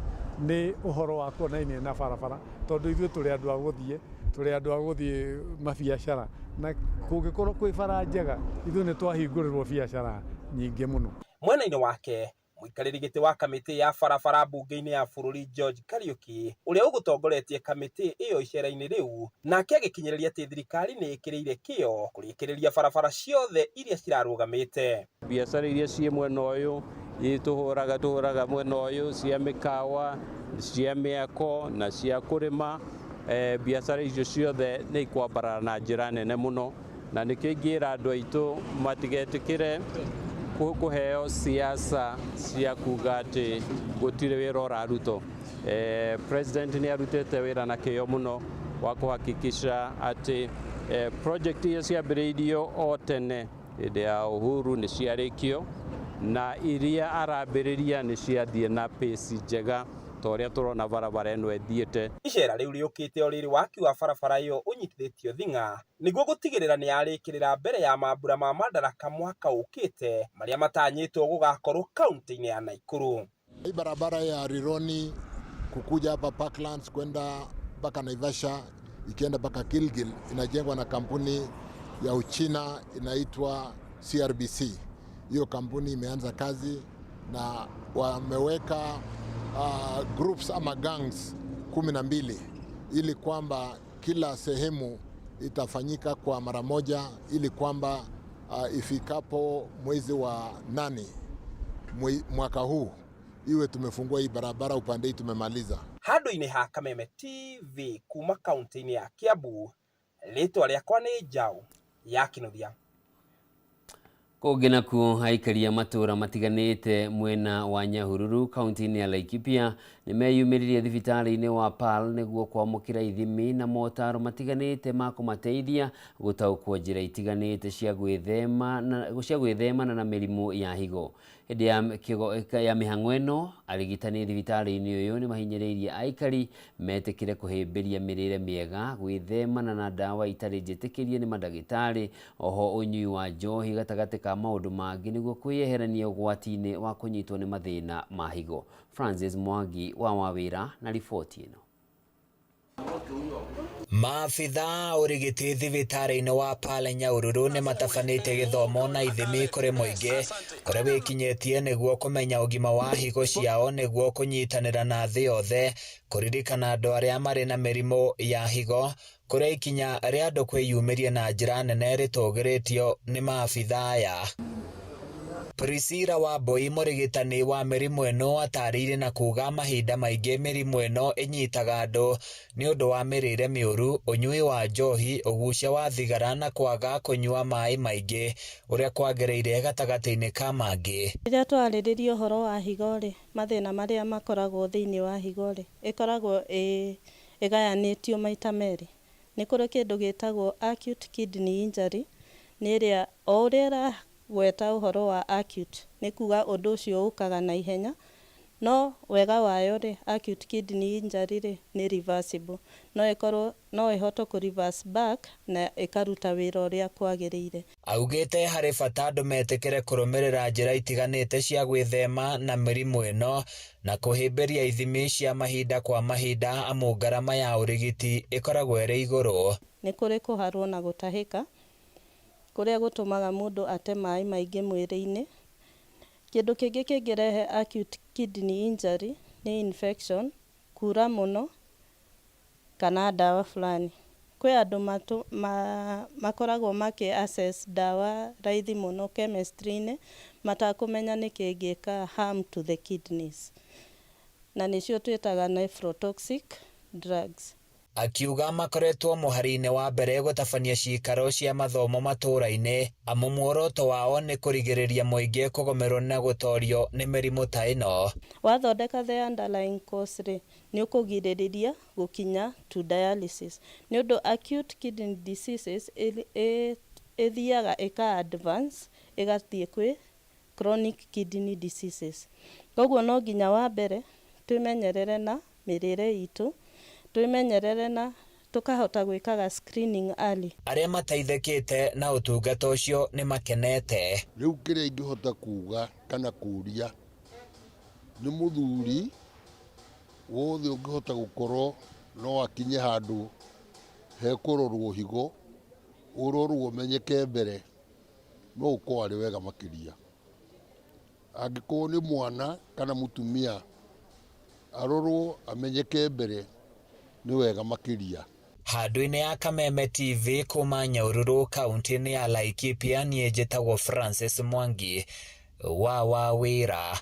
[SPEAKER 23] nĩ ũhoro wa kuonainie na barabara, tondũ ithuĩ tũrĩ andũ a gũthiĩ, tũrĩ andũ a gũthiĩ mabiacara, na kũngĩkorwo kwĩ bara njega ithuĩ nĩ twahingũrĩrwo biacara nyingĩ mũno.
[SPEAKER 21] Mwena-inĩ wake, mũikarĩri gĩtĩ wa kamĩtĩ ya barabara mbunge-inĩ ya bũrũri George Kariuki, ũrĩa ũgũtongoretie kamĩtĩ ĩyo icera-inĩ rĩu, nake agĩkinyĩrĩria atĩ thirikari nĩ ĩkĩrĩire kĩo kũrĩkĩrĩria barabara ciothe iria cirarũgamĩte.
[SPEAKER 2] Biacara iria ciĩ mwena ũyũ tũhũraga tũhũraga mwena ũyũ cia mĩkawa, cia mĩako na cia kũrĩma, biacara icio ciothe nĩ ikwambarara na njĩra nene mũno, na nĩkĩo ingĩra andũ aitũ matigetĩkĩre kũheo siasa cia kuga atĩ gũtirĩ wĩra ũrarutwo. President nĩ arutĩte wĩra na kĩyo mũno wa kũhakikisha atĩ project iria ciambĩrĩirio o tene hĩndĩ ya Uhuru nĩ ciarĩkio, na iria arambĩrĩria nĩ ciathiĩ na pace njega ta ũrĩa tũrona barabara ĩno ĩthiĩte.
[SPEAKER 21] Icera rĩu rĩũkĩte o rĩrĩ waki wa barabara ĩyo ũnyitithĩtio thing'a nĩguo gũtigĩrĩra nĩ yarĩkĩrĩra mbere ya mambura ma Madaraka mwaka ũkĩte marĩa matanyĩtwo gũgakorwo kaunti-inĩ ya Nakuru.
[SPEAKER 22] Hii barabara ya Rironi kukuja hapa Parklands kwenda mpaka Naivasha ikienda mpaka Gilgil inajengwa na kampuni ya Uchina inaitwa CRBC. Hiyo kampuni imeanza kazi na wameweka groups ama gangs 12 ili kwamba kila sehemu itafanyika kwa mara moja, ili kwamba ifikapo mwezi wa 8 mwaka huu iwe tumefungua hii barabara upande hii tumemaliza.
[SPEAKER 21] Handũ-inĩ ha Kameme TV kuma kaunti-inĩ ya Kiambu, rĩtwa rĩakwa nĩ Njaũ ya Kinuthia.
[SPEAKER 1] Kũngĩ nakuo, aikari a matũũra matiganĩte mwena wa Nyahururu kaunti-inĩ ya Laikipia nĩmeyumĩririe thibitarĩ-inĩ wa Pearl nĩguo kwamũkĩra ithimi na motaro matiganĩte ma kũmateithia gũtaũkwo njĩra itiganĩte cia gwĩthemana na mĩrimũ ya higo. Hĩndĩ ya mĩhang'o ĩno, arigitani thibitarĩ-inĩ ũyũ nĩmahinyĩrĩirie aikari metĩkĩre kũhĩmbĩria mĩrĩre mĩega, gwĩthemana na ndawa itarĩ njĩtĩkĩrie nĩ mandagĩtarĩ, oho ũnyui wa njohi gatagatĩ ka maũndũ mangĩ nĩguo kwĩyeherania ũgwati-inĩ wa kũnyitwo nĩ mathĩna ma higo. Francis Mwangi wa Wawĩra na riboti ĩno.
[SPEAKER 3] Maabitha ũrigiti thibitarĩ-inĩ wa Pearl Nyahururu nĩmatabanĩtie gĩthomo na ithimi kũrĩ mũingĩ kũrĩa wĩkinyĩtie nĩguo kũmenya ũgima wa higo ciao nĩguo kũnyitanĩra na thĩ yothe kũririkana andũ arĩa marĩ na mĩrimũ ya higo kũrĩa ikinya rĩa andũ kwĩyumĩria na njĩra nene rĩtũgĩrĩtio nĩ maabitha aya. Priscilla Wambui mũrigitani wa mĩrimũ ĩno atarĩirie na kuga mahinda maingĩ mĩrimũ ĩno ĩnyitaga andũ nĩ ũndũ wa mĩrĩre mĩũru, ũnyui wa njohi, ũgucia wa thigara na kwaga kũnyua maĩ maingĩ ũrĩa kwagĩrĩire gatagatĩ-inĩ ka mangĩ.
[SPEAKER 4] Rĩrĩa twarĩrĩria ũhoro wa higo rĩ, mathĩna marĩa makoragwo thĩinĩ wa higo rĩ, ĩkoragwo ĩgayanĩtio maita merĩ. Nĩ kũrĩ kĩndũ gĩtagwo acute kidney injury, nĩ ĩrĩa o ũrĩa gweta ũhoro wa acute nĩ kuga ũndũ ũcio ũkaga na ihenya, no wega wayo rĩ, acute kidney injury rĩ nĩ reversible, no ĩkorwo no ĩhote kũ reverse back na ĩkaruta wĩra ũrĩa kwagĩrĩire.
[SPEAKER 3] Augĩte harĩ bata andũ metĩkĩre kũrũmĩrĩra njĩra itiganĩte cia gwĩthema na mĩrimũ ĩno na kũhĩmbĩria ithimi cia mahinda kwa mahinda amu ngarama ya ũrigiti ĩkoragwo ĩrĩ igũrũ.
[SPEAKER 4] Nĩ kũrĩ kũharwo na gũtahĩka kũrĩa gũtũmaga mũndũ ate maĩ maingĩ mwĩrĩ-inĩ. Kĩndũ kĩngĩ kĩngĩrehe acute kidney injury nĩ infection, kura mũno kana ndawa fulani. Kwĩ andũ makoragwo makĩ access ndawa raithi mũno chemistry-inĩ matakũmenya nĩkĩ ĩngĩka harm to the kidneys, na nĩcio twĩtaga nephrotoxic drugs.
[SPEAKER 3] Akiuga makoretwo mũhari-inĩ wa mbere gũtabania ciikaro cia mathomo matũũra-inĩ amu muoroto wao nĩ kũrigĩrĩria mũingĩ kũgũmĩrwo na gũtorio nĩ mĩrimũ ta ĩno.
[SPEAKER 4] Wathondeka the underlying cause rĩ, nĩ ũkũgirĩrĩria gũkinya to dialysis, nĩ ũndũ acute kidney diseases ĩthiaga ĩka advance ĩgathiĩ kwĩ chronic kidney diseases. Koguo no nginya wa mbere twĩmenyerere na mĩrĩre itũ, twĩmenyerere na tukahota gwĩkaga screening early.
[SPEAKER 3] Arĩa mateithĩkĩte na ũtungata ũcio nĩ makenete.
[SPEAKER 5] Rĩu kĩrĩa ingĩhota kuga kana kũria nĩ mũthuri wothe ũngĩhota gũkorwo no akinye handũ hekũrorwo higo, ũrorwo ũmenyeke mbere, no ũkorwo arĩ wega makĩria. Angĩkorwo nĩ mwana kana mũtumia arorwo amenyeke mbere nĩ wega makĩria.
[SPEAKER 3] Handũ-inĩ ya Kameme TV kuma Nyahururu kaunti-inĩ ya Laikipia niĩ njĩtagwo Francis Mwangi wa Wawĩra.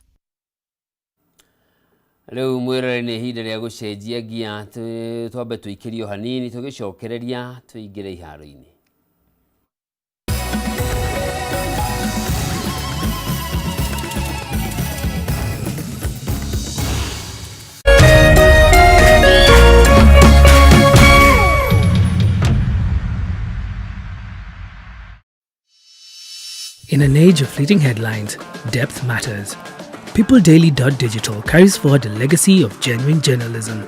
[SPEAKER 1] Rĩu mwĩrore nĩ ihinda rĩa gũcenjia ngia, twambe tũikĩrio hanini tũgĩcokereria tũingĩre iharo-inĩ.
[SPEAKER 17] In an age of fleeting headlines, depth matters. PeopleDaily.digital carries forward a legacy of genuine journalism.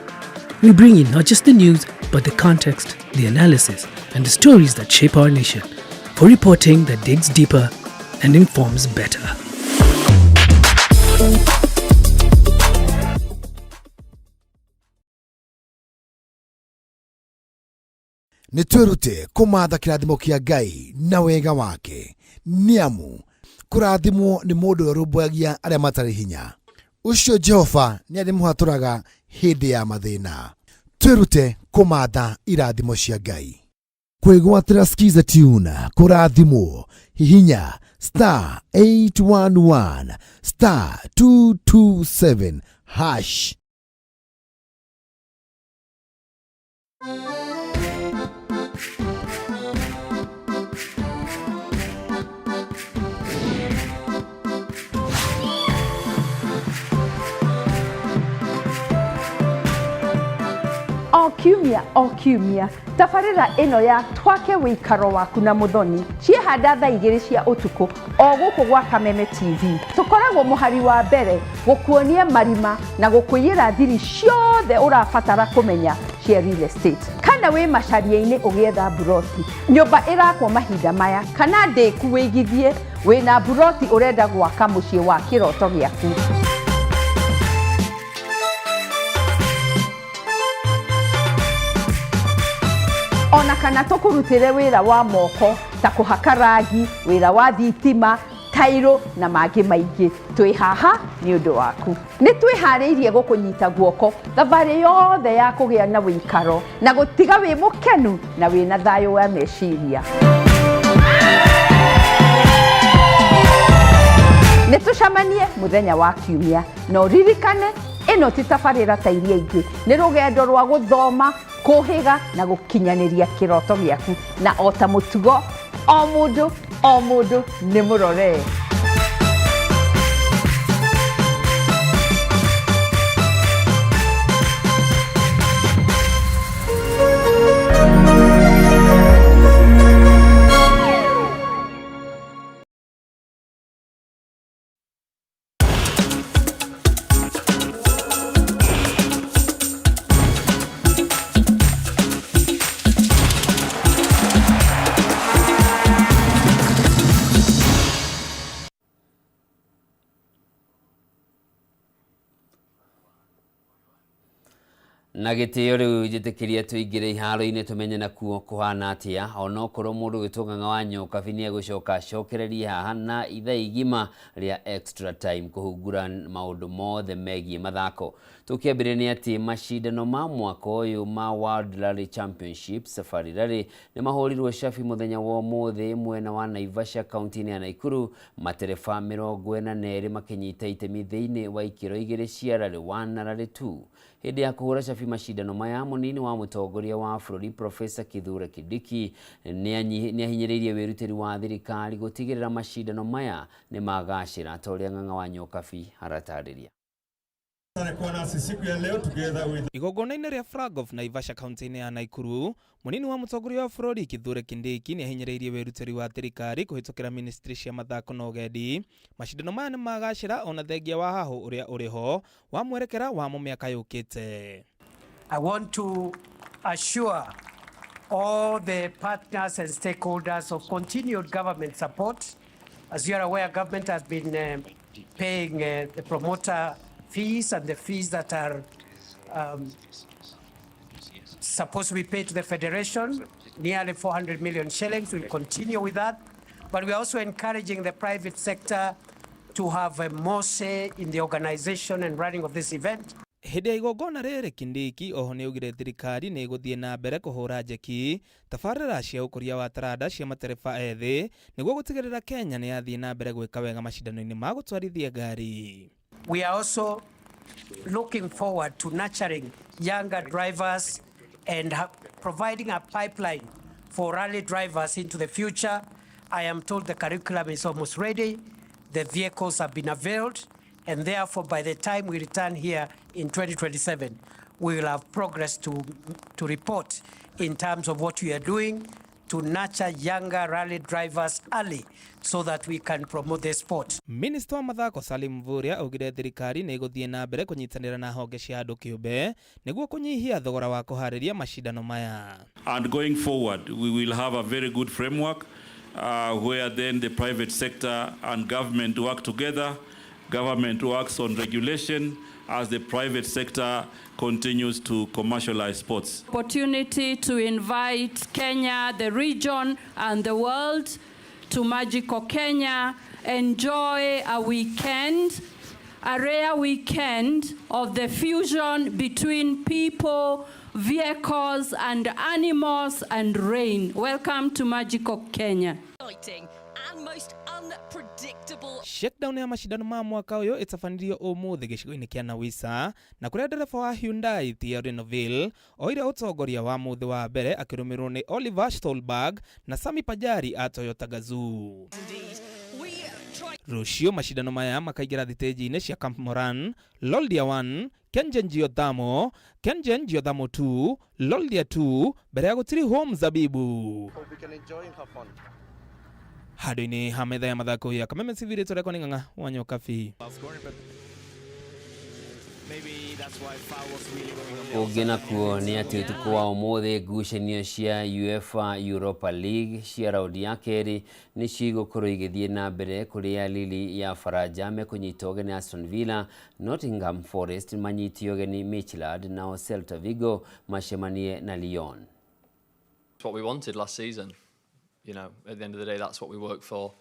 [SPEAKER 17] We bring you not just the news, but the context, the analysis, and the stories that shape our nation, for reporting that digs deeper and informs better.
[SPEAKER 18] Nĩ twĩrute kũmatha kĩrathimo kĩa Ngai na wega wake, nĩ amu kũrathimwo nĩ mũndũ ũrĩa ũrũmbũyagia arĩa matarĩ hinya. Ũcio Jehova nĩ arĩmũhatũraga hĩndĩ ya mathĩna. Twĩrute kũmatha irathimo cia Ngai. Kwĩgwatĩra Skiza Tune kũrathimwo, hihinya star 811 star 227 hash.
[SPEAKER 6] O kiumia o kiumia tabarĩra ĩno ya Twake Wĩikaro Waku na Mũthoni ciehanda thaa 2 cia ũtukũ o gũkũ gwa Kameme TV. Tũkoragwo mũhari wa mbere gũkuonia marima na gũkũiyĩra thiri ciothe ũrabatara kũmenya cia real estate. Kana wĩ macaria-inĩ ũgĩetha mburoti, nyũmba ĩrakwo mahinda maya, kana ndĩku wĩigithie wĩna mburoti ũrenda gwaka mũciĩ wa kĩroto gĩaku. Ona kana tũkũrutĩre wĩra wa moko ta kũhaka rangi, wĩra wa thitima, tairo na mangĩ maingĩ. Twĩ haha nĩ ũndũ waku. Nĩ twĩharĩirie gũkũnyita guoko thabarĩ yothe ya kũgĩa na wĩikaro na gũtiga wĩ mũkenu na wĩna thayũ wa meciria. Nĩ tũcemanie mũthenya wa kiumia na ũririkane ĩno ti tabarĩra ta iria ingĩ, nĩ rũgendo rwa gũthoma, kũhĩga na gũkinyanĩria kĩroto gĩaku, na o ta mũtugo o mũndũ o mũndũ nĩ mũrore.
[SPEAKER 1] Na gĩtĩo rĩu njĩtĩkĩria tũingĩre iharo-inĩ tũmenye nakuo kũhana atĩa, onokorwo mũndũ gwĩtwo Ng'ang'a wa Nyokabi nĩ egũcoka acokererie haha na ithaa igima rĩa extra time kũhungura maũndũ mothe megiĩ mathako. Tũkĩambĩrĩria nĩ atĩ macindano ma mwaka ũyũ ma World Rally Championship Safari Rally nĩ mahũrirwo cabi mũthenya wa ũmũthĩ mwena wa Naivasha kaunti-inĩ ya Nakuru, matereba 42 makĩnyita itemi thĩinĩ wa ikĩro igĩrĩ cia Rally 1 na Rally 2. Hĩndĩ ya kũhũra cabi macindano maya, mũnini wa mũtongoria wa bũrũri Professor Kithure Kindiki nĩ ahinyĩrĩirie wĩrutĩri wa thirikari gũtigĩrĩra macindano maya nĩ magacĩra, ta ũrĩa Ng'ang'a wa Nyokabi aratarĩria.
[SPEAKER 9] Igongona-inĩ rĩa Flag of Naivasha kaunti-inĩ ya Nakuru, mũnini wa mũtongoria wa bũrũri Kithure Kindiki nĩ ahinyĩrĩirie wĩrutĩri wa thirikari kũhĩtũkĩra ministry cia mathako na ũgendi. Macindano maya nĩ magacĩra ona thengia wa hahũ ũrĩa ũrĩ ho wa mwerekera wa mĩaka yũkĩte.
[SPEAKER 10] I want to assure all the partners and stakeholders of continued government support. As you are aware, government has been paying the promoter fees and the fees that are supposed to be paid to the federation, nearly 400 million shillings. We'll continue with that. But we're also encouraging the private sector to have a more say in the organization and running of this event.
[SPEAKER 9] Hĩndĩ ya igongona rĩrĩ Kindiki oho nĩaugire thirikari nĩ ĩgũthiĩ na mbere kũhũra njeki tabarĩra cia ũkũria wa taranda cia matereba ethĩ nĩguo gũtigĩrĩra Kenya nĩ yathiĩ na mbere gwĩka wega macindano-inĩ ma gũtwarithia ngari.
[SPEAKER 10] We are also looking forward to nurturing younger drivers and providing a pipeline for rally drivers into the future. I am told the curriculum is almost ready, the vehicles have been availed, and therefore by the time we return here in 2027, we will have progress to report in terms of what we are doing to nurture younger rally drivers early so that we can promote the sport.
[SPEAKER 9] Minister wa mathako Salim Mvurya augire thirikari nĩ ĩgũthiĩ na mbere kũnyitanĩra na honge cia andũ kĩũmbe nĩguo kũnyihia thogora wa kũharĩria macindano maya.
[SPEAKER 7] And going forward, we will have a very good framework where then the private sector and government work together. Government works on regulation as the private sector continues to commercialize sports.
[SPEAKER 8] Opportunity to invite Kenya, the region and the world to Magical Kenya. Enjoy a weekend, a rare weekend of the fusion between people, vehicles and animals and rain. Welcome to Magical Kenya.
[SPEAKER 13] And most unpredictable
[SPEAKER 9] Shakedown ya macindano ma mwaka ũyũ ĩtabanirio ũmũthĩ gĩcigo-inĩ kĩa Nawisa na kũrĩa ndereba wa Hyundai Thierry Neuville oire ũtongoria wa mũthĩ wa mbere akĩrũmĩrĩrwo nĩ Oliver Stolberg na Sami Pajari a Toyota Gazoo. Rũciũ macindano maya makaingĩra thitĩnji-inĩ cia Camp Moran, Loldia 1, Kengen Geothermal, Kengen Geothermal 2, Loldia 2 mbere ya gũtirihwo Mzabibu. Handũ-inĩ ha metha ya mathako ya Kameme TV rĩtwa rĩakwa nĩ Ng'ang'a wa Nyokabi.
[SPEAKER 1] Ũngĩ nakuo nĩ atĩ ũtukũ wa ũmũthĩ ngucanio cia UEFA Europa League cia raundi ya kerĩ nĩ cigũkorwo igĩthiĩ na mbere kũrĩa Lille ya Faranja mekũnyita ũgeni Aston Villa, Nottingham Forest manyite ũgeni Midtjylland nao Celta Vigo macemanie na Lyon.
[SPEAKER 24] It's what we wanted last season. You know, at the end of the day, that's what we work for.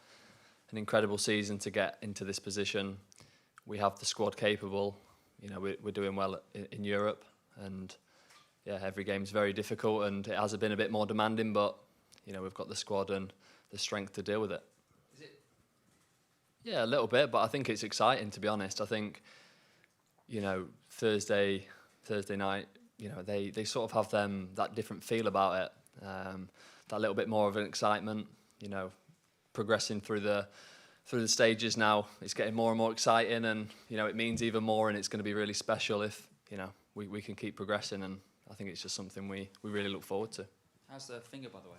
[SPEAKER 24] An incredible season to get into this position. We have the squad capable. You know, we're doing well in Europe, and yeah, every game's very difficult, and it has been a bit more demanding, but you know, we've got the squad and the strength to deal with it. Is it? Yeah, a little bit, but I think it's exciting, to be honest. I think, you know, Thursday night, you know, they sort of have that different feel about it. That little bit more of an excitement, you know, progressing through the stages now. It's getting more and more exciting, and you know, it means even more, and it's going to be really special if, you know, we can keep progressing, and I think it's just something we really look forward to.
[SPEAKER 25] How's the finger, by the way?